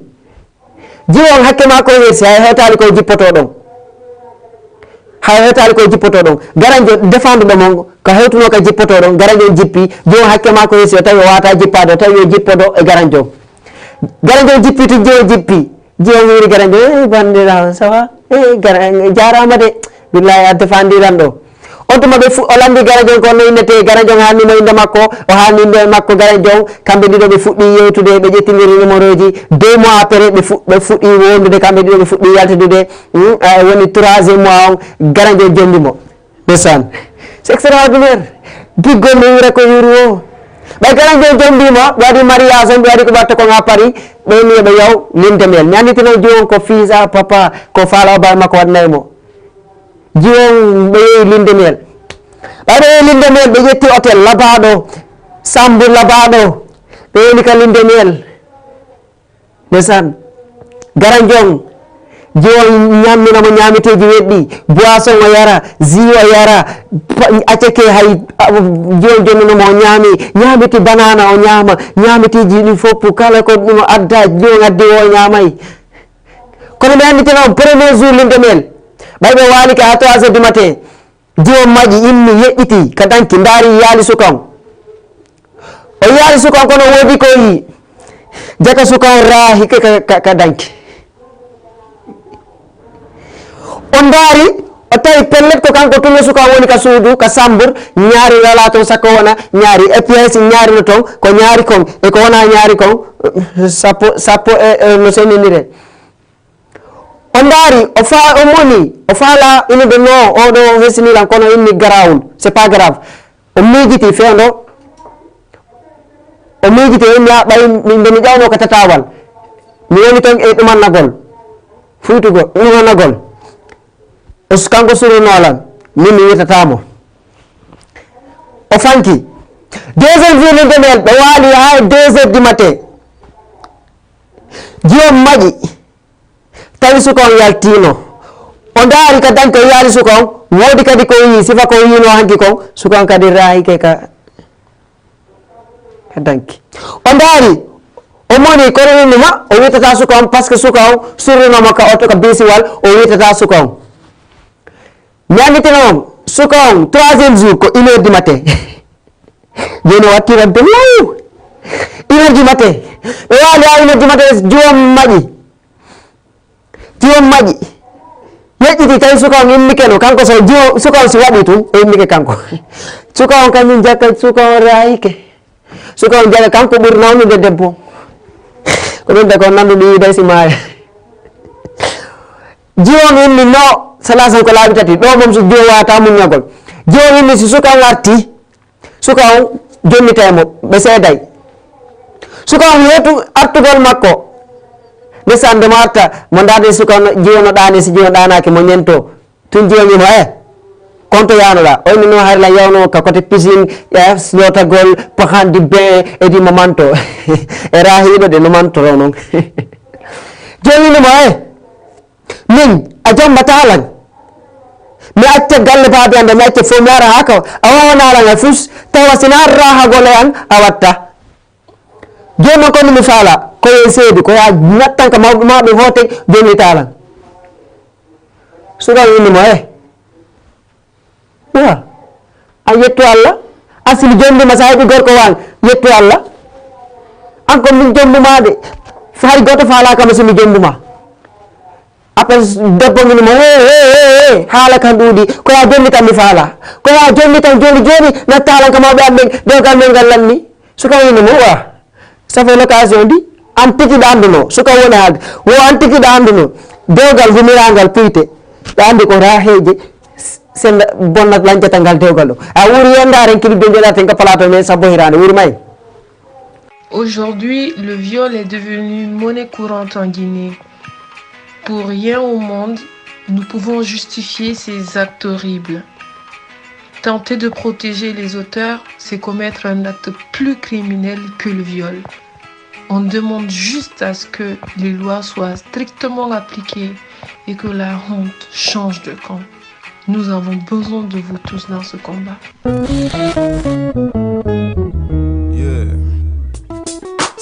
Jiwo on hakke maa ko hirsi, hay hewtaali ko jippoto ɗon. Hay hewtaali ko jippoto ɗon. Garanjo defanduɗo mon, ko hewtuno ka jippoto ɗon, Garanjo on jippi. Jiwo on hakke maa ko hirsi, o tawi o waata jippaade, o tawi o jippodo e Garanjo. Garanjo on jippi, to jiwo on jippi. Jiwo on wiri Garanjo, "Eh, banndiraawo, ça va? Eh, Gar-, jaaraama de. Billahi, a defandiran ɗo." On tuma ɓe fu-, o lanndi Garanjo on ko no innetee, Garanjo on haalni mo innde makko, o haalni innde makko Garanjo on, kamɓe ɗiɗo ɓe fuɗɗi yewtude, ɓe ƴettindiri numéroji. Deux mois après, ɓe fu-, ɓe fuɗɗi wondude, kamɓe ɗiɗo ɓe fuɗɗi yaltudude. Hmm, eh, woni troisième mois on, Garanjo on jombi mo. Ndeysaan. C'est extraordinaire. Giggol no wura ko yuru o. Ɓay Garanjo on jombi mo, ɓe waɗi mariage on, ɓe waɗi ko ɓatta kon ha Paris, ɓe ni ɓe yaw linde mel. Mi anndi tino jiwo on ko fils à papa, ko faala o baaba makko waɗnay mo. Jiwo on ɓe yehi linde mel. Ɓay ɓe yehi linde mel, ɓe ƴetti hôtel labaaɗo, sambu labaaɗo. Ɓe woni ka linde mel. Ndeysaan. Garanjo on, jiwo on ñammina mo ñaameteeji weɗɗi, boisson o yara, jus o yara, pa-, aceke hay, a, jiwo on jonnuno mo o ñaami, ñaamiti banana o ñaama, ñaameteeji ɗin fof, kala ko ɗum o adda, jiwo on addi o ñaamay. Kono mi annditino on, premier jour linde mel, ɓay ɓe waalike à trois heures du matin, jiwo on maƴi, immi, yeƴƴiti ka danki, ndaari, yaali suka on. O yaali suka on, kono woodi ko o yii. Jaka suka on raahike ka, ka, ka danki. O ndaari, o tawi pellet ko kanko tun e suka on woni ka suudu, ka sambur, ñaari lala ton sakko wona ñaari. E pièce ñaari no ton, ko ñaari kon, e ko wona ñaari kon, sappo, sappo e, e no senninire. O ndaari, o fa-, o moni, o faala inude no, o ɗo hesini lan, kono inni garawol, c'est pas grave. O miijiti fewndo, o miijiti, o inni, "A, ɓay mi, nde mi ƴawno ka tatawal, mi woni ton e ɗumannagol, fuytugol, ɗumannagol. O s-, kanko surunoo lan, min mi witata mo." O fanki. Deuxième jour ni demel, ɓe waali haa deux heures du matin. Jiwo on maƴi. Tawi suka on yaltiino. O ndaari ka danki, o yaali suka on. Woodi kadi ko o yii, sifa ko o yiinoo hanki kon, suka on kadi raahike ka, ka danki. O ndaari, o moni, kono innuma, o witata suka on, parce que suka on surruno mo ka oto, ka bisiwal, o witata suka on. Mi annditino on, suka on, troisième jour, ko une heure du matin. Jooni o watti wadde law. Une heure du matin. Ɓe waali haa une heure du matin, jiwo on maƴi. Jiwo on maƴi. Yeƴƴiti tawi suka on immike no, kanko so jiwo, suka on si waɗi tun, o immike kanko. Suka on kañum jaka, suka on raayike. Suka on jaka, kanko ɓuri nawnude debbo. Ko ɗum de ko nanduɗo yiiday si maaya. Jiwo on inni no, salasan ko laabi tati. Ɗo mom so jiwo wata muññagol. Jiwo on inni si suka on arti, suka on jonnitay mo, ɓe seeday. Suka on yeetu artugol makko. Nde sannde mo arta, mo ndaade suka on, jiwo no ɗaane, si jiwo ɗaanaaki mo ñento. Tun jiwo ñimo, "Eh, konto yaanoɗa?" O inni no hari lan yawno ka côté piscine, eh, lootagol, paxandi bain, edi mo manto. E raahiiɗo de no mantoro non. Jiwo inni mo, "Eh, min, a jambataa lan. Mi acca galle baabi an ɗo, mi acca fof, mi ara haa ka, a wawanaa lan e fus, tawa si naa raahagol e an, a watta. Jooni noon ko mi faala, ko yo seedu, ko yaa nattan ka mawɓe maa ɓe hoote, jooni mi taalan." Suka on inni mo, "Eh, wa, a yettu Allah, a si mi jombi ma, so a heɓi gorko waan, yettu Allah. An ko min jombu maa de, so hay gooto faalaaka ma si mi jombu ma." Après, debbo on inni mo, "He, he, he, he, haala kan ɗuuɗi. Ko yaa jonni tan mi faala. Ko yaa jonni tan, jooni, jooni, natta haalan ka mawɓe an ɓen, dewgal men ngal lanni." Suka on inni mo, "Wa, ça fait l'occasion di. An tigi ɗo anndunoo." Suka on woni haalde. "Wo an tigi ɗo anndunoo. Dewgal humiraangal puyte. Ɗo anndi ko raaheeje, s-, senda bonna lancata ngal dewgal ɗo. A wuuri yendaare en kili de njoɗaten ka plateau men sabbo hiraande. Wuuri may." Aujourd'hui, le viol est devenu monnaie courante en Guinée. Pour rien au monde, nous pouvons justifier ces actes horribles. Tenter de protéger les auteurs, c'est commettre un acte plus criminel que le viol. On demande juste à ce que les lois soient strictement appliquées et que la honte change de camp. Nous avons besoin de vous tous dans ce combat. Yeah.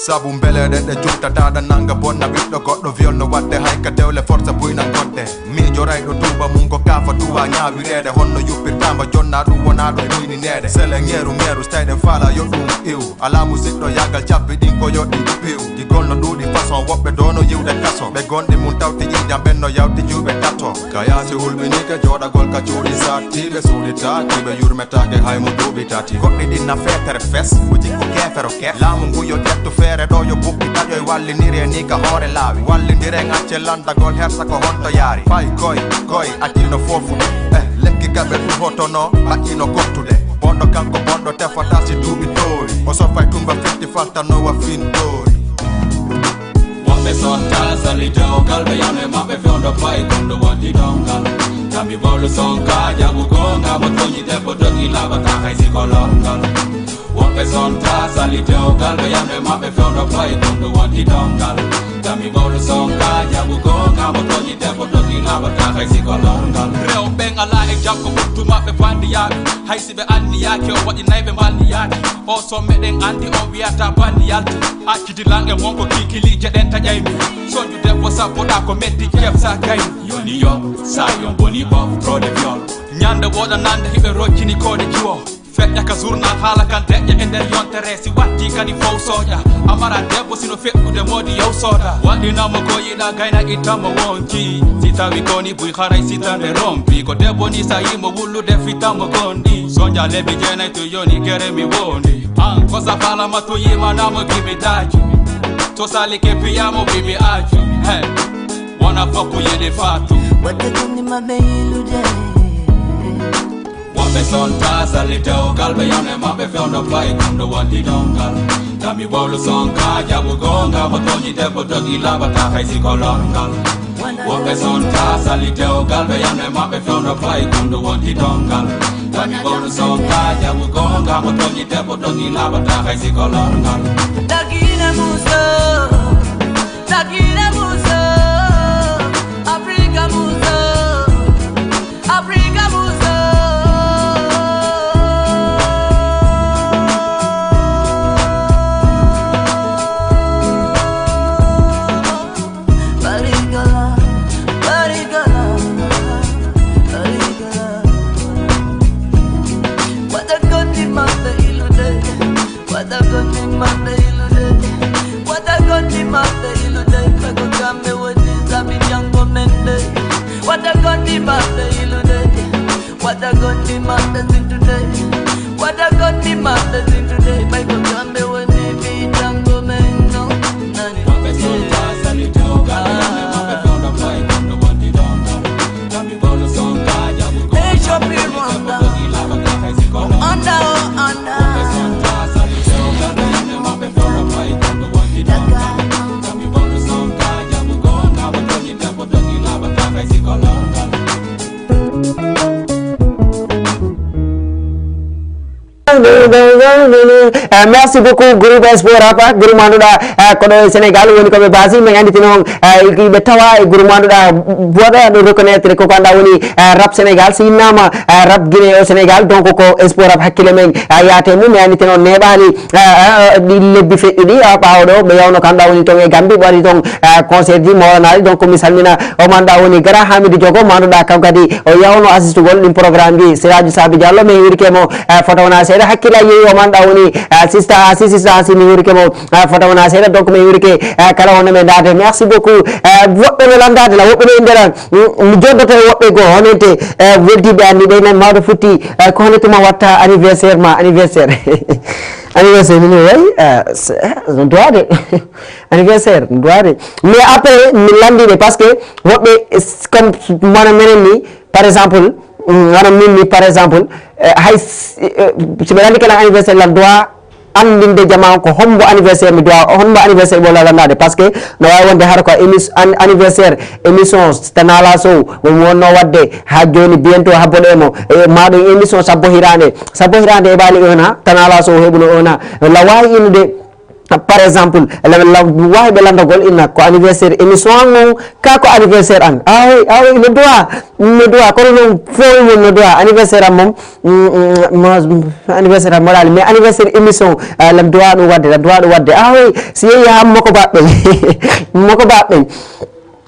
Sabu mbeleɗe ɗe juttata ɗa nanga bonna ɓiɗɗo goɗɗo viol no waɗde hay ka dewle forsa buyna goɗɗe. Miijo rayɗo tuuba mum ko kaafa duwa ñaawireede honno yuppirtaama jonna ɗum wonaa ɗum muynineede. Sele ŋeeru ŋeeru stayɗen faala yo ɗum iw. Alaa musiɗɗo yaagal cabbi ɗin ko yo ɗi piw. Gigol no ɗuuɗi façon woɓɓe doono yiwde kaso. Ɓe gonɗi mum tawti ƴiiƴam ɓen no yawti juuɓe tato. Ka yaasi hulɓinike jooɗagol ka cuuɗi sattiiɓe suuɗitaaki ɓe yurmetaake hay mo duuɓi tati. Goɗɗi ɗin na feetere fes, ko jikku keefero kef. Laamu ngu yo ƴettu feere ɗo yo bukki taƴoy wallinire ni ka hoore laawi. Wallindiren acce landagol hersa ko honto yaari. Fay koy, koy, accino fofu. Eh, lekki gaɓe ɗum hotono, ɓaƴƴino kottude. Bonɗo kanko bonɗo tefata si duuɓi toori. O sofay tumba fitti faltanowa fintoori. Woɓɓe sonta sali dewgal ɓe yano e maɓɓe fewndo payi kondo wonti dongal. Tambi bolu sonka jaɓu gonga mo toñi debbo dogi laɓata hay si ko longal. Woɓɓe sonta sali dewgal ɓe yano e maɓɓe fewndo payi kondo wonti dongal. Tambi bolu sonka jaɓu gonga mo toñi debbo dogi laɓata hay si ko longal. Rewɓen ala e jaggo ɓuttu maɓɓe bandiyaaɓe. Hay si ɓe anniyaaki o waɗi nayɓe mballiyaaki. O so meɗen anndi o wiyata banni yalti. Accidi lanɗe mon ko kinkiliije ɗen taƴaymi. Sonju debbo sappoɗa ko meddi jefsa gayni. Yoni yo, sa yon boni ɓofrode viol. Ñande woɗa nande hiɓe roccini koode jiwo. Feƴƴa ka journal haala kan deƴƴa e nder yontere si watti kadi fow soƴa. Amara debbo sino feɗɗude moodi yow sooda. Waɗinamo ko yiɗa gayna ittamo wonki. Si tawi koni buy haray sitande rompi. Ko debbo ni sa yimo wullude fitamo gondi. Sonja lebi jeenay to yoni gere mi wondi. An ko sa falama to yimanamo gimi daji. To salike piyamo bimi aji. Hey. Wona fokko yede fatu. Watta jonni maɓɓe yilude. Woɓɓe sonta sali dewgal ɓe yano e maɓɓe fewndo payi kondo wonti dongal. Tami bolu sonka jaɓu gonga mo toñi debbo dogi laɓata hay si ko longal. Woɓɓe sonta sali dewgal ɓe yano e maɓɓe fewndo payi kondo wonti dongal. Tami bolu sonka jaɓu gonga mo toñi debbo dogi laɓata hay si ko longal. Dagine muso, dagine muso, Africa muso. Africa muso. Barigala, barigala, barigala. Wata gondi maɓɓe ilude. Wata gondi maɓɓe ilude. Wata gondi maɓɓe ilude. Ɓe ko kamɓe woni sabi jango men de. Wata gondi maɓɓe ilude. Wata gondi maɓɓe sintude. Wata gondi maɓɓe sintude. Ɓay ko kamɓe woni ɓi jango men no. Nani? Maɓɓe sonta sali tewgal. Maɓɓe fondo fay kondo wondi donga. Kamɓe bolo sonta jaɓu ko. Hey, Shopee Rwanda. Anda, anda. Eh, merci beaucoup groupe Sport Rap, groupe manduɗa, eh, koɗo e Sénégal woni koɓe basi, min anditi noon, eh, ɓe tawa e groupe manduɗa boɗa ɗo reconnaître ko kanda woni, eh, rap Sénégal, si innama, eh, rap Guinée au Sénégal, donc ko Sport Rap hakkille men, eh, yaate mum, mi anditi noon neɓali, eh, eh, ɗi lebbi feƴƴuɗi, eh, ɓawo ɗo ɓe yawno kanda woni toon e Gambie, ɓe waɗi toon, eh, concert ji moranali, donc mi salmina o manɗa woni Gara Hamidou Diogo, manduɗa kam kadi o yawno assistugol ɗin programme ji, Siraju Sabi Diallo, mi hirke mo, eh, fota wona seeɗa hakkilla yeewi o manɗa woni, eh, sista, si sista, si mi hirke mo, eh, fota wona seeɗa, donc mi hirke, eh, kala wonno ɓe ndaade. Merci beaucoup. Eh, woɓɓe no landade la, woɓɓe no indira, mm, mi joddoto e woɓɓe goo, honente, eh, weldiɓe anni ɓe nan mawɗo futti, eh, ko hono tuma watta anniversaire ma, anniversaire. Anniversaire, mino wayi, eh, c'est, eh, no duwade. Anniversaire, no duwade. Mais après, mi landiɓe parce que woɓɓe, eh, comme mana menen ni, par exemple, mm, wano min ni, par exemple, eh, hay s-, eh, si ɓe landi kala anniversaire lan doit andinde jama ko hombo anniversaire mi doit, hombo anniversaire ɓe wala landade, parce que no wawi wonde hara ko émis-, an-, anniversaire émission Tanala Sow mo mi wonno wadde ha joni, bientôt habboɗe mo, e maɗum émission sabbo hirande, sabbo hirande e bali on ha Tanala Sow heɓuno on ha la wawi innude. Par exemple, la, la, wawi ɓe landagol inna ko anniversaire émission an on, ka ko anniversaire an. Ah oui, ah oui, no duwa, no duwa, kono noon fof mum no duwa. Anniversaire am moom, mm, mm, mo, anniversaire am moɗali, mais anniversaire émission, ah, la duwa ɗum wadde, la duwa ɗum wadde. Ah oui, si yeehi ha moko baɓɓe, moko baɓɓe.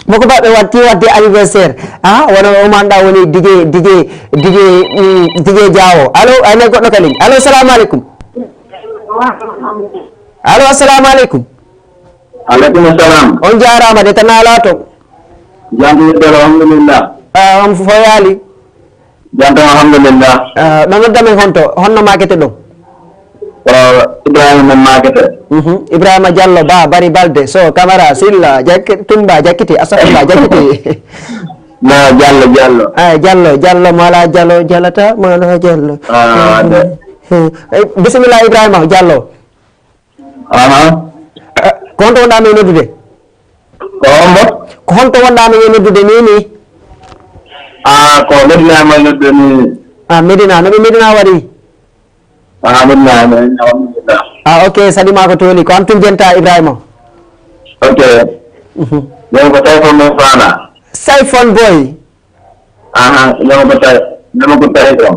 Moko baɓɓe watti wadde anniversaire. Ah, wona o manɗa woni DJ, DJ, DJ, mm, DJ Diawo. Allo, ay, nay goɗɗo ka ligne. Allo, salamu aleykum. Allo, assalamu aleykum. Aleykum salam. On jarama de, tan ala to. Jam tan, alhamdulillah. Ah, on fof yaali. Jam tan, alhamdulillah. Ah, ɗo nodda men honto, honno makete ɗo? Ko Ibrahima Makete. Mhm. Ibrahima Diallo, Ba, Bari Balde, Sow, Camara, Silla, Jakki-, Tumba, Jakkiti, astafurlah, Jakkiti. No, Diallo, Diallo. Ah, Diallo, Diallo, Mala Diallo, Dialata, Mala Diallo. Ah, de. Hmm. Eh, bisimilla Ibrahima Diallo. Aha. Eh, ko honto wonɗa men noddude? Ko hombo? Ko honto wonɗa men noddude ni ni? Ah, ko Medina mo noddude ni. Ah, Medina, no ɓe Medina waɗi? Ah, Medina, Medina, alhamdulillah. Ah, ok, saɗi ma ko tooni. Ko an tun jenta Ibrahima? Ok. Mhm. Ɗum ko téléphone mo fana. Sayfon boy. Aha, ñama ko tay, ñama ko tay ɗon.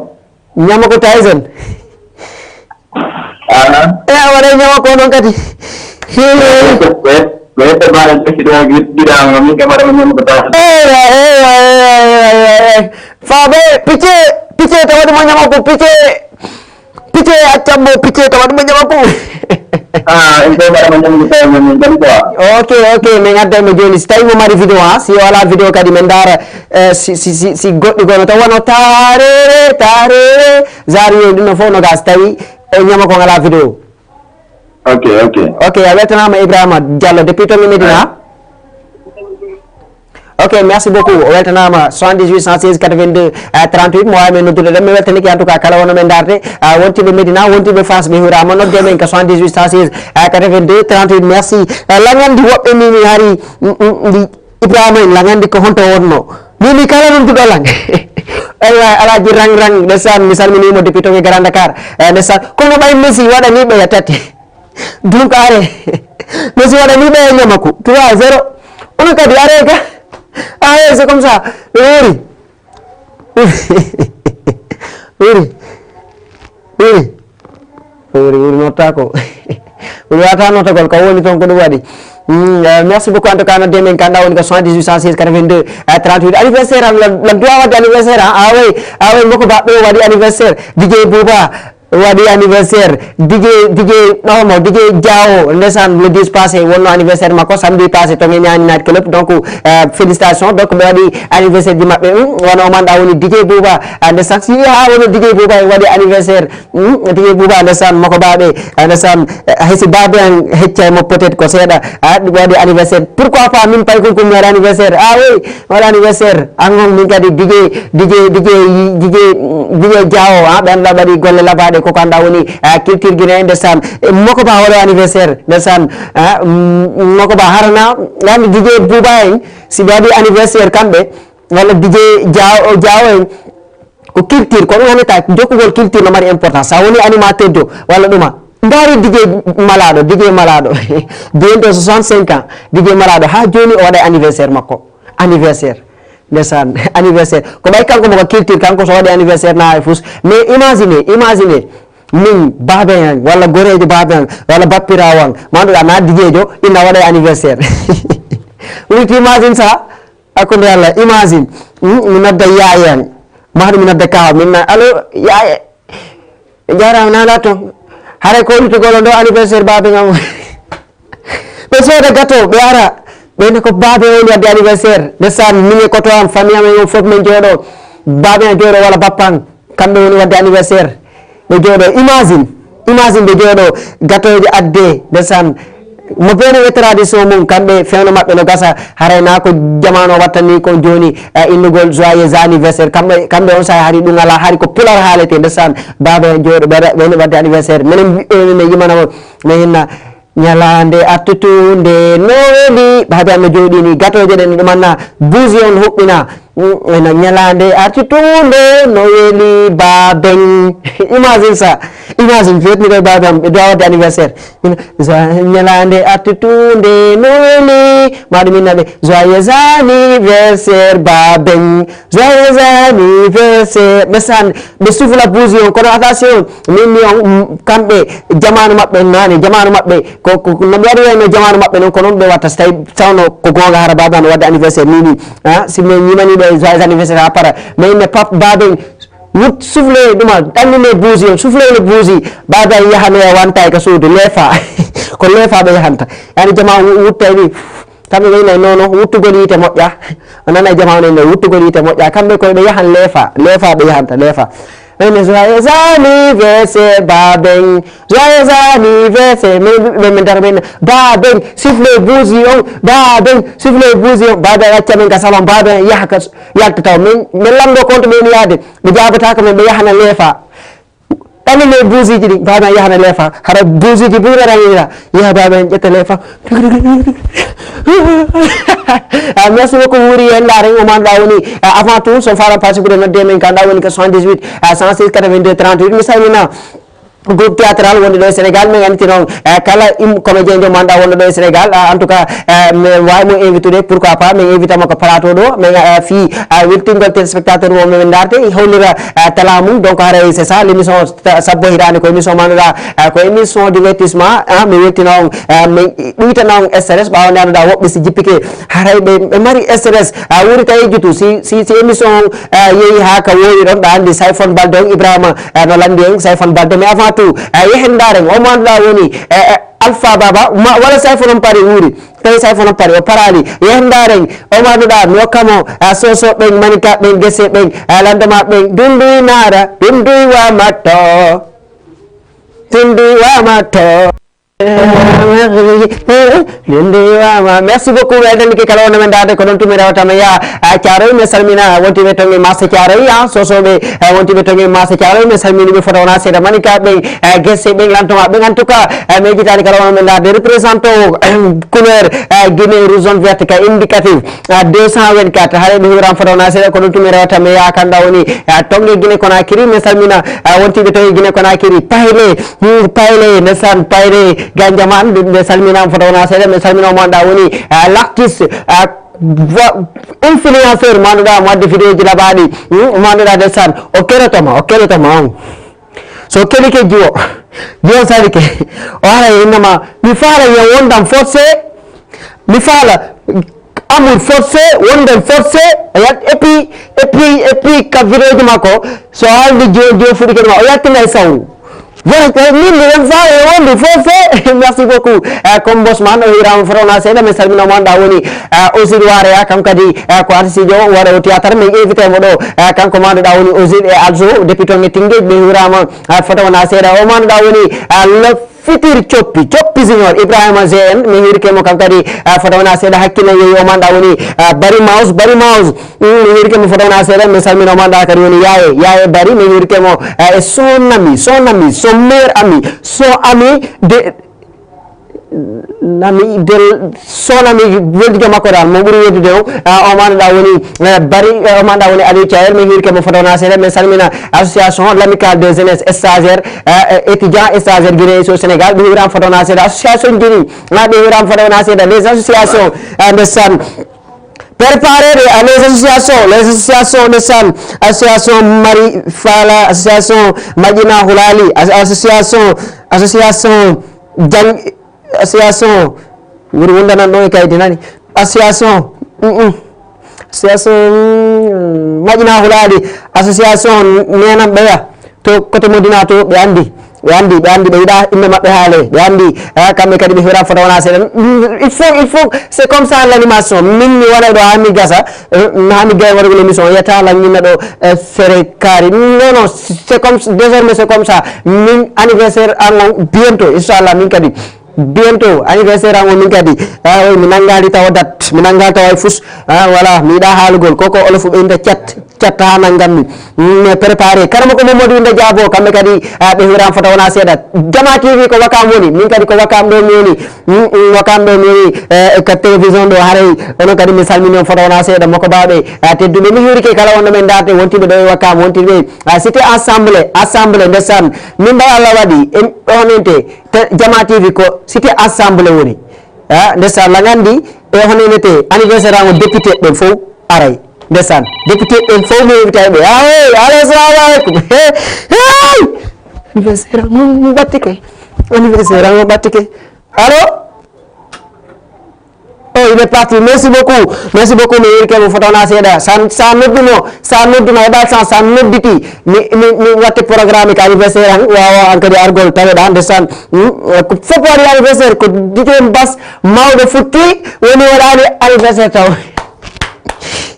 Ñama ko Tyson. Aha. E a waɗa ñama ko noon kadi. Ko yette, ko yette baale ɓe siɗo giɗa ngam min kam aɗa ñama ko tay. Eya, eya, eya, eya, eya, eya. Faabe, picce, picce tawat mo ñama ko picce. Picce accam mo picce tawat mo ñama ko. Ah, en ko mbaɗa mo ñamde tawi mo min kadi quoi. Ok, ok, min adda mo joni. Si tawi mo mari vidéo, ha, si o ala vidéo kadi min ndaara, eh, si, si, si, si goɗɗi gono taw wano tarere, tarere, zari yo ɗum no fof no gas tawi o ñama ko ngala vidéo. Ok, ok. Ok, a weltanama Ibrahima Diallo depuis to mi Medina. Ok, merci beaucoup. O weltanama soixante-dix-huit cent seize quatre-vingt-deux, euh, trente-huit. Mo wawi men noddude ɗon. Mi weltanike en tout cas kala wono men darde. Euh, wontiɓe Medina, wontiɓe Fass, ɓe hiwrama. Nodde men ka soixante-dix-huit cent seize, euh, quatre-vingt-deux trente-huit. Merci. Euh, langandi woɓɓe mimi hari, mm, mm, ndi Ibrahima en langandi ko honto wonno. Mimi kala nodduɗo lang. Eywa, Alaji Rang Rang, ndeysaan, mi salminimo depuis to e Grand Dakar. Euh, ndeysaan, kono ɓay Messi waɗani ɓe ya tati. Donc, are, Messi waɗani ɓe ñamaku trois zéro. Onon kadi, are ka. Ah, eh, c'est comme ça. Ɓe wori. Wori. Wori. Wori, wori nottako. Wori wata nottagol, ka woni toon ko ɗum waɗi. Mm, euh, merci beaucoup, en tout cas, nodde men kanda woni ko soixante-dix-huit cent seize quatre-vingt-deux, euh, trente-huit. Anniversaire am, la, la droit wadde anniversaire, hein? Ah oui, ah oui, moko baɓɓe o waɗi anniversaire. D J Bouba. Waɗi anniversaire, D J, D J, non, non, D J Diawo, ndesan, le dix passé, wonno anniversaire makko, samedi passé, to Ñaani Night Club, donc, euh, félicitations, donc, ɓe waɗi anniversaire ji maɓɓe, hum, wona o manɗa woni D J Bouba, ah, ndesan, si ha woni D J Bouba e waɗi anniversaire, hum, D J Bouba, ndesan, moko baɓe, ah, ndesan, eh, hesi baɓe an hecca e mo peut-être ko seeɗa, ah, waɗi anniversaire, pourquoi pas min pay kun kun mi waɗa anniversaire, ah oui, Wala anniversaire, an on min kadi D J, D J, D J, D J, D J Diawo, ha, ɓe annda ɓaɗi golle labaɗe, koko annda woni, ah, culture guinéen, ndesan. E moko ba waɗo anniversaire, ndesan, ah, mm, moko ba harana, andi D J Bouba en, si ɓe waɗi anniversaire kamɓe, walla D J Diawo, Diawo en, ko culture, ko ɗum hannata, jokkugol culture no mari importance. Sa woni animateur jo, walla ɗuma, ndaari D J Malaɗo, D J Malaɗo, biyen ɗo soixante-cinq ans, D J Malaɗo, ha joni o waɗa anniversaire makko. Anniversaire. Ndesan, anniversaire. Ko ɓay kanko mo ko culture, kanko so waɗi anniversaire na e fus. Mais imagine, imagine, min, baabe an, walla goreejo baabe an, walla bappiraawo an, ma annduɗa na dijeejo, ina waɗa anniversaire. Woni tu imagine ça? Hakkunde Allah, imagine. Hmm, mi nodda yaaye an. Ma haɗu mi nodda kaawa, min na, allo, yaaye. Ɓe jarama nana toon. Haray ko woni to golo ndo anniversaire baabe ngam. Ɓe sooda gato, ɓe ara. Ɓe nde ko baabe woni wadde anniversaire. Ndesan, min e koto am, famille am, en fof min jooɗo. Baabe am jooɗo walla bappa am. Kamɓe woni wadde anniversaire. Ɓe jooɗo. Imagine. Imagine ɓe jooɗo. Gatoje adde. Ndesan. Mo bene e tradition mum, kamɓe fewno maɓɓe no gasa, haray na ko jamanu o wattani ko joni, eh, innugol joyeux anniversaire. Kamɓe, kamɓe on saaha hari ɗum ala, hari ko pular haalete, ndesan, baaba en jooɗo, ɓe, ɓe, ɓe wadde anniversaire. Menen ɓiɓɓe men, min yimana on, min hinna, ñalande artutunde no weli, baaba am no jooɗi ni, gatoje ɗen ɗum anna, buusi on huɓɓina, Ena ñalaande arti tunde no weli baben. Imagine ça. Imagine, fetni ɗo baben, ɓe dowa wadde anniversaire. Ina, joyeux ñalaande arti tunde no weli. Ma ɗum inna ɓe, joyeux anniversaire baben. Joyeux anniversaire. Ɓe san, ɓe sufla buusi on, kono attention, min mi on, mm, kamɓe, jamaanu maɓɓe naane, jamaanu maɓɓe, ko, ko, ko, no ɓe waɗi wayno jamaanu maɓɓe noon, ko noon ɓe watta, so tawi tawno ko goonga hara baaba no wadde anniversaire ni ni. Ah, si min ñimani ɓe joyeux anniversaire ha para, mais ne pap baben, wut soufflé ɗuma, ɗannine buusi on, soufflé ne buusi, baaba yahanoya wanta e ka suudu, leefa. Ko leefa ɓe yahanta. Yani jama wu-, wutta e wi, kamɓe ɓe inay nono, wuttugol yiite moƴƴa. A nana jama on ne wuttugol yiite moƴƴa. Kamɓe koye ɓe yahan leefa, leefa ɓe yahanta, leefa. Ene joyeux anniversaire baben, joyeux anniversaire. Min ɓe min dara min, baben, siffle buusi on, baben, siffle buusi on, baben acca min ka salon, baben yaha ka s-, yalta taw. Min, min lamdo konto ɓe ni yaade, ɓe jaabata ko min ɓe yahana leefa. Ɗanine buusiji ɗi, baben yahana leefa. Hara buusiji buy raranira, yaha baben ƴetta leefa. Ah, merci beaucoup, Wuri, en ndaaren o manɗa woni, ah, avant tout, so faala participé nodde men ka nda woni ko soixante-dix-huit, ah, cent six quatre-vingt-deux trente-huit. Mi salmina groupe théâtral wonde ɗo e Sénégal, min anndi noon, eh, kala im-, comédien jo manɗa wonɗo ɗo e Sénégal, ah, en tout cas, eh, mi waawi mo invitude, pourquoi pas, min invita mo ko plateau ɗo, min, eh, fii, ah, weltingol téléspectateur mo min ndaarte, hollira, eh, tala mum. Donc, haray c'est ça, l'émission ta-, sabbo hitaande ko émission manɗuɗa, eh, ko émission divertissement, ah, mi weltina on, eh, mi ɗuytana on stress, ɓaawo nde annduɗa woɓɓe si jippike, haray ɓe, ɓe mari stress, ah, Wuri tawi jutu, si, si, si émission on, eh, yehi haa ka wowi ɗon, ɗa anndi Sayfon Balde on, Ibrahima, eh, no lanndi en, Sayfon Balde, mais avant tout, eh, yehen ndaaren, o mo annduɗa woni, eh, eh, Alpha Baba, ma, wala Sayfon on pari Wuri, tawi Sayfon on pari, o parali, yehen ndaaren, o mo annduɗa, mi hokka mo, eh, soso ɓen, manika ɓen, gese ɓen, eh, landoma ɓen, dunduy naara, dunduy wa matto, dunduy wa matto. Merci beaucoup, weltanike kala wonno men ndaarde ko ɗon tumi rewata men yaha, ah, Thiaroye, min salmina wontiɓe toon e marché Thiaroye, ah, sosoɓe, ah, wontiɓe toon e marché Thiaroye, min salmini ɓe fota wona seeɗa, manika ɓen, ah, gese ɓen, lantoma ɓen, en tout cas, ah, mi yejjitaani kala wonno men ndaarde représentant o, couleur, ah, Guinée rouge jaune verte ka indicatif, ah, deux cent vingt-quatre, haray ɓe hiwran fota wona seeɗa ko ɗon tumi rewata men yaha kanda woni, ah, toon e Guinée Conakry, min salmina, ah, wontiɓe toon e Guinée Conakry, payle, Hmm, payle, ndesan, payle, ganja man, ɗum nde salminama fota wona seeɗa, min salminoma ɗa woni, ah, l'artiste, ah, wa-, influenceur, manduɗa mo wadde vidéo ji laɓaɗi, hmm, manduɗa ndesan, o kelotoma, o kelotoma on. So kelike jiwo, jiwo salike, o ara e innama, mi faala yo wondam forcé, mi faala, amour forcé, wondam forcé, et puis, et puis, et puis, ka vidéo ji makko, so haaldi joni, joni fuɗi kadi ma, o yaltina e sawru. Voilà, min mi ɗon faala e wondu forcé. Merci beaucoup. Eh, comme boss man, o hirama fota wona seeɗa, min salmina mo, anɗa woni, eh, Ozil Wareya, kam kadi, eh, ko artiste jo, waɗa o théâtre, min invité mo ɗo, eh, kanko ma, anɗa woni Ozil e Alzo, depuis toon e Tëngéej, ɓe hirama, eh, fota wona seeɗa, o ma, anɗa woni, eh, le futur Coppi, Coppi Junior, Ibrahima G N, mi hirke mo kam kadi, ah, fota wona seeɗa hakkille yeeyi o manɗa woni, ah, Bari Mouse, Bari Mouse, mm, mi hirke mo fota wona seeɗa, mi salmina o manɗa kadi woni Yaaye, Yaaye Bari, mi hirke mo, ah, e son ami, son ami, son meilleur ami, son ami de, ami del, son ami, weldijo makko dal, mo ɓuri weddude o, ah, o manɗa woni, eh, Bari, eh, o manɗa woni Aliou Thiawer, mi hirke mo fota wona seeɗa, mi salmina association l'amicale des jeunes stagiaires, eh, eh, étudiants et stagiaires guinéens au Sénégal, ɓe hiwrama fota wona seeɗa, association jeni, ah, ɓe hiwrama fota wona seeɗa, les associations, eh, ndesan, préparé de, ah, les associations, les associations ndesan, association Mari Fala, association Maƴina Hulali, as-, association, association Jang, association, wuri wondanan ɗo e kaydi nani, association, mm, mm. Association, mm, Maƴina Hulali, association Nenam Ɓeya, to côté Modina to, ɓe andi, ɓe andi, ɓe andi, ɓe yiɗa innde maɓɓe haale, ɓe andi, ah, kamɓe kadi ɓe hiwra fota wona seeɗa. Mm, il faut, il faut, c'est comme ça l'animation. Min mi wona ɗo ha mi gasa, eh, ha mi gaya waɗugol émission, yetta lan ñinna ɗo, eh, sere kaari. Non, non, c'est comme, désormais c'est comme ça. Min anniversaire an on bientôt, inchallah, min kadi. Bientôt, anniversaire an on min kadi. Ah, oui, mi nangani tawa date, mi nangani tawa e fus. Ah, voilà, mi yiɗa haalugol, koko olofu ɓe inda cat. catta ha nangam mi. Mm, préparé. Karamoko Mamadou Winde Diabo, kamɓe kadi, ah, ɓe hiwrama fota wona seeɗa. Jama T V ko Wakam woni, min kadi ko Wakam ɗo mi woni. Mm, mm, Wakam ɗo mi woni, eh, ka télévision ɗo haray. Onon kadi mi salmini on fota wona seeɗa, moko bawɗe, ah, tedduɓe. Mi hiwrike kala wonɗo men darde, wontiɓe ɗo e Wakam, wontiɓe, ah, cité assemblée, assemblée, ndesan. Min mbaɗa Allah waɗi, en ɗo honente, te-, Jama T V ko cité assemblée woni. Ah, ndesan, la ngandi, e honente, anniversaire an o député ɓen fof. Aray, ndesan, député ɓen fof mi yewtay ɓe. Hey, allo, salamu aleykum. Hey, hey! Anniversaire am, mo, mo ɓattike. Anniversaire am, mo ɓattike. Allo? Oh, il est parti. Merci beaucoup. Merci beaucoup. Mi yewtike mo fota wona seeɗa. Sa, sa nodduno, sa nodduno, heɓa sa, sa nodditi. Mi, mi, mi watte programme ka anniversaire am. Wawa an kadi argol taweɗa. Ndesan, hmm, ko fof waɗi anniversaire. Ko D J Bass mawɗo futti. Woni waɗani anniversaire taw.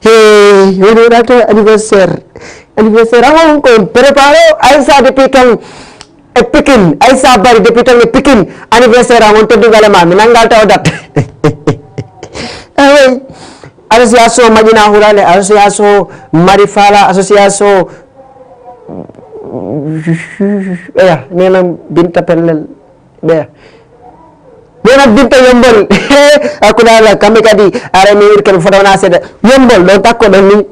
Hey, woni waɗa to anniversaire. Anniversaire am on ko en préparé. Aïssa depuis ton e Pikine. Aïssa Bari depuis ton e Pikine. Anniversaire am on teddugal e ma. Mi nangal taw date. Ah oui. Association Madina Hulale, association Marifala, association, eya, nenam Binta Pellel. Ɓeya. Ɓe noddinta Yombol. Hakkunde Allah, kamɓe kadi, ara mi wirke mi fota wona seeɗa. Yombol, ɗon takko ɗon ni.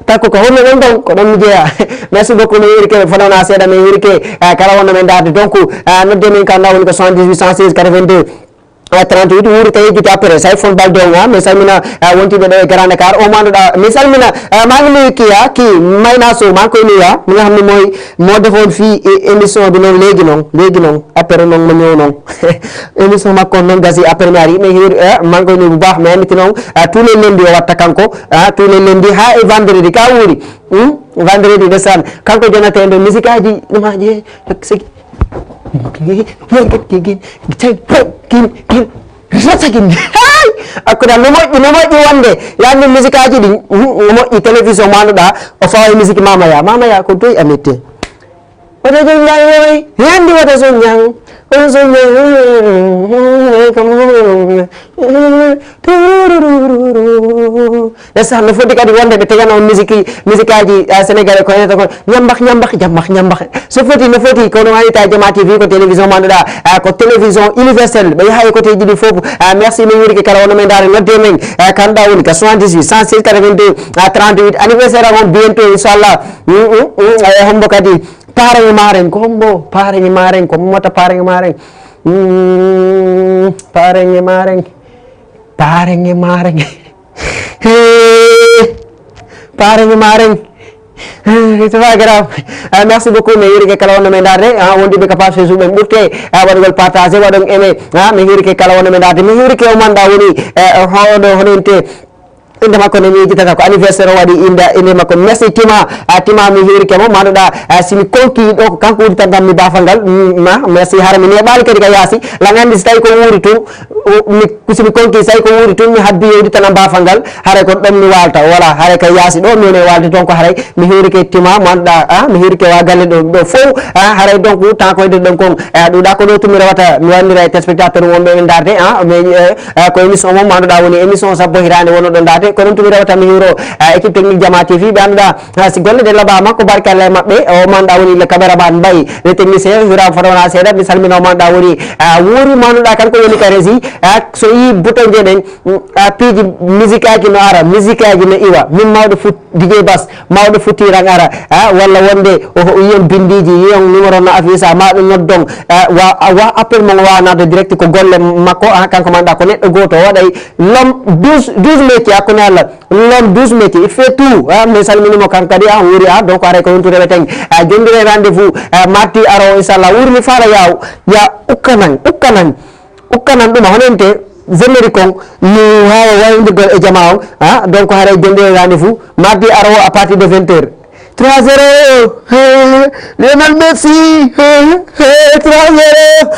Takko ko honno ɗon ɗon, ko ɗon mi jeeya. Merci beaucoup, mi wirke mi fota wona seeɗa, mi wirke, ah, kala wonno men darde. Donc, ah, nodde min kam na woni ko soixante-dix-huit cent seize quatre-vingt-deux, ah, trente-huit, wuuri tawi yejjiti après, sa iPhone balde on, ah, mi salmina, ah, wontiɓe ɗo e Grand Dakar. O manduɗa, mi salmina, ah, maa ngi nuyu kii, ah, kii, Mayna Sow, maa ngi koy nuyu, ah, mi nga xam ne mooy, moo defoon fii, eh, émission bi noonu léegi noonu, léegi noonu. Après noon mo ñëw noon. Émission makko on noon gasi, après mi ari, mi heeri, eh, maa ngi koy nuyu bu baax, mais nit noon, ah, tous les lundis o watta kanko, ah, tous les lundis, ha e vendredi, ka wuuri. Hmm? Vendredi, ndeysaan, kanko jonata en ɗo, musique aji, ɗum aji, segi. Rasakin. Hay! Hakkunde no moƴƴi, no moƴƴi wonde, yaani musique aji ɗi, hmm, no moƴƴi télévision manuɗa, o fawa e musique Mama Ya. Mama Ya ko doy a mette. Wata jonngal woy, handi wata sonjang, wata sonjang. Ndeysaan, no foti kadi wonde ɓe tegana on musique, musique aji, ah, sénégalais ko henata ko ñambak, ñambak, jambak, ñambak. So foti, no foti, kono wayta Jama T V ko télévision manduɗa, ah, ko télévision universelle. Ɓe yaha e côté ji ɗi fof. Ah, merci, mi wirike kala wonno men ndaare nodde men. Ah, kanɗa woni ka soixante-dix-huit cent seize quatre-vingt-deux, ah, trente-huit. Anniversaire am on bientôt, inchallah. Mm, mm, mm. Eh, hombo kadi. Pareŋe maren ko hombo, pareŋe maren ko mota pareŋe maren. Mm, pareŋe maren, pareŋe maren. Hey, pareŋe maren. Hey, c'est pas grave. Ah, merci beaucoup, mi hirike kala wonno men darde, ah, wondiɓe ka page Facebook ɓen ɓurte, ah, waɗugol partage, waɗon aimé, ah, mi hirike kala wonno men darde, mi hirike o manɗa woni, eh, hoɗo honente. Inde makko ne mi yejjitata ko anniversaire o waɗi inde, inde makko. Merci Tima, ah, Tima mi hirike mo, maɗuɗa, ah, simi konki ɗo ko kanko udditantam mi bafal ngal, mm, ma, merci, hara mi neɓali kadi ka yaasi, lan andi si tawi ko wuuri tun, o, mi, simi konki si tawi ko wuuri tun, mi habbi yewditanam bafal ngal, haray ko ɗon mi walta, wala, haray ka yaasi ɗo, mi woni e walde ton ko haray, mi hirike Tima, maɗuɗa, ah, mi hirike wa galle ɗo, ɗo fow, ah, haray donc, temps ko ede ɗon kon, ah, ɗuɗa ko ɗo tun mi rewata, mi wannira e téléspectateur wonɓe ɓe darde, ah, mais, eh, Eh, ko émission mo, mo annduɗa woni émission sappo hitaande wonno ɗon date. Ko ɗum tumi rewata mi hiiro, eh, équipe technique Jama T V, ɓe annduɗa, eh, si golle ɗe laɓama ko barkalla e maɓɓe. O mo annduɗa woni le caméraman Mbaye, le technicien, hiiraama fota wona seeɗa. Mi salmina o mo annduɗa woni, eh, Wuuri mo annduɗa kanko woni ka régie. Eh, so yi bouton je ɗen, mm, eh, piiji musique aji no ara, musique aji no iwa. Min mawɗo fut-, D J Bass, mawɗo futti ran ara, ah, walla wonde o, o yiyon bindiji, yiyon numéro no affiche, ah, ma ɗum noddon, ah, wa, ah, wa appel mo wawa nadde direct ko golle makko, ah, kanko manɗa ko neɗɗo goto o waɗay l'homme douze, douze métiers, hakkunde Allah, l'homme douze métiers, il fait tout, ah, mi salminimo kanko kadi, ah, Wuuri, ah, donc aray ko yontu reweten, ah, jondire rendez-vous, ah, mardi aro, inchallah, Wuuri mi faala yaw, ya ukkanan, ukkanan. Ukkanan ɗum honente, générique on, mi wawa waynodirgol e jama on, ah, donc haray jonnde rendez-vous, mardi arowo à partir de vingt heures. Trois zéro, eh, Lionel Messi, eh, eh, trois zéro.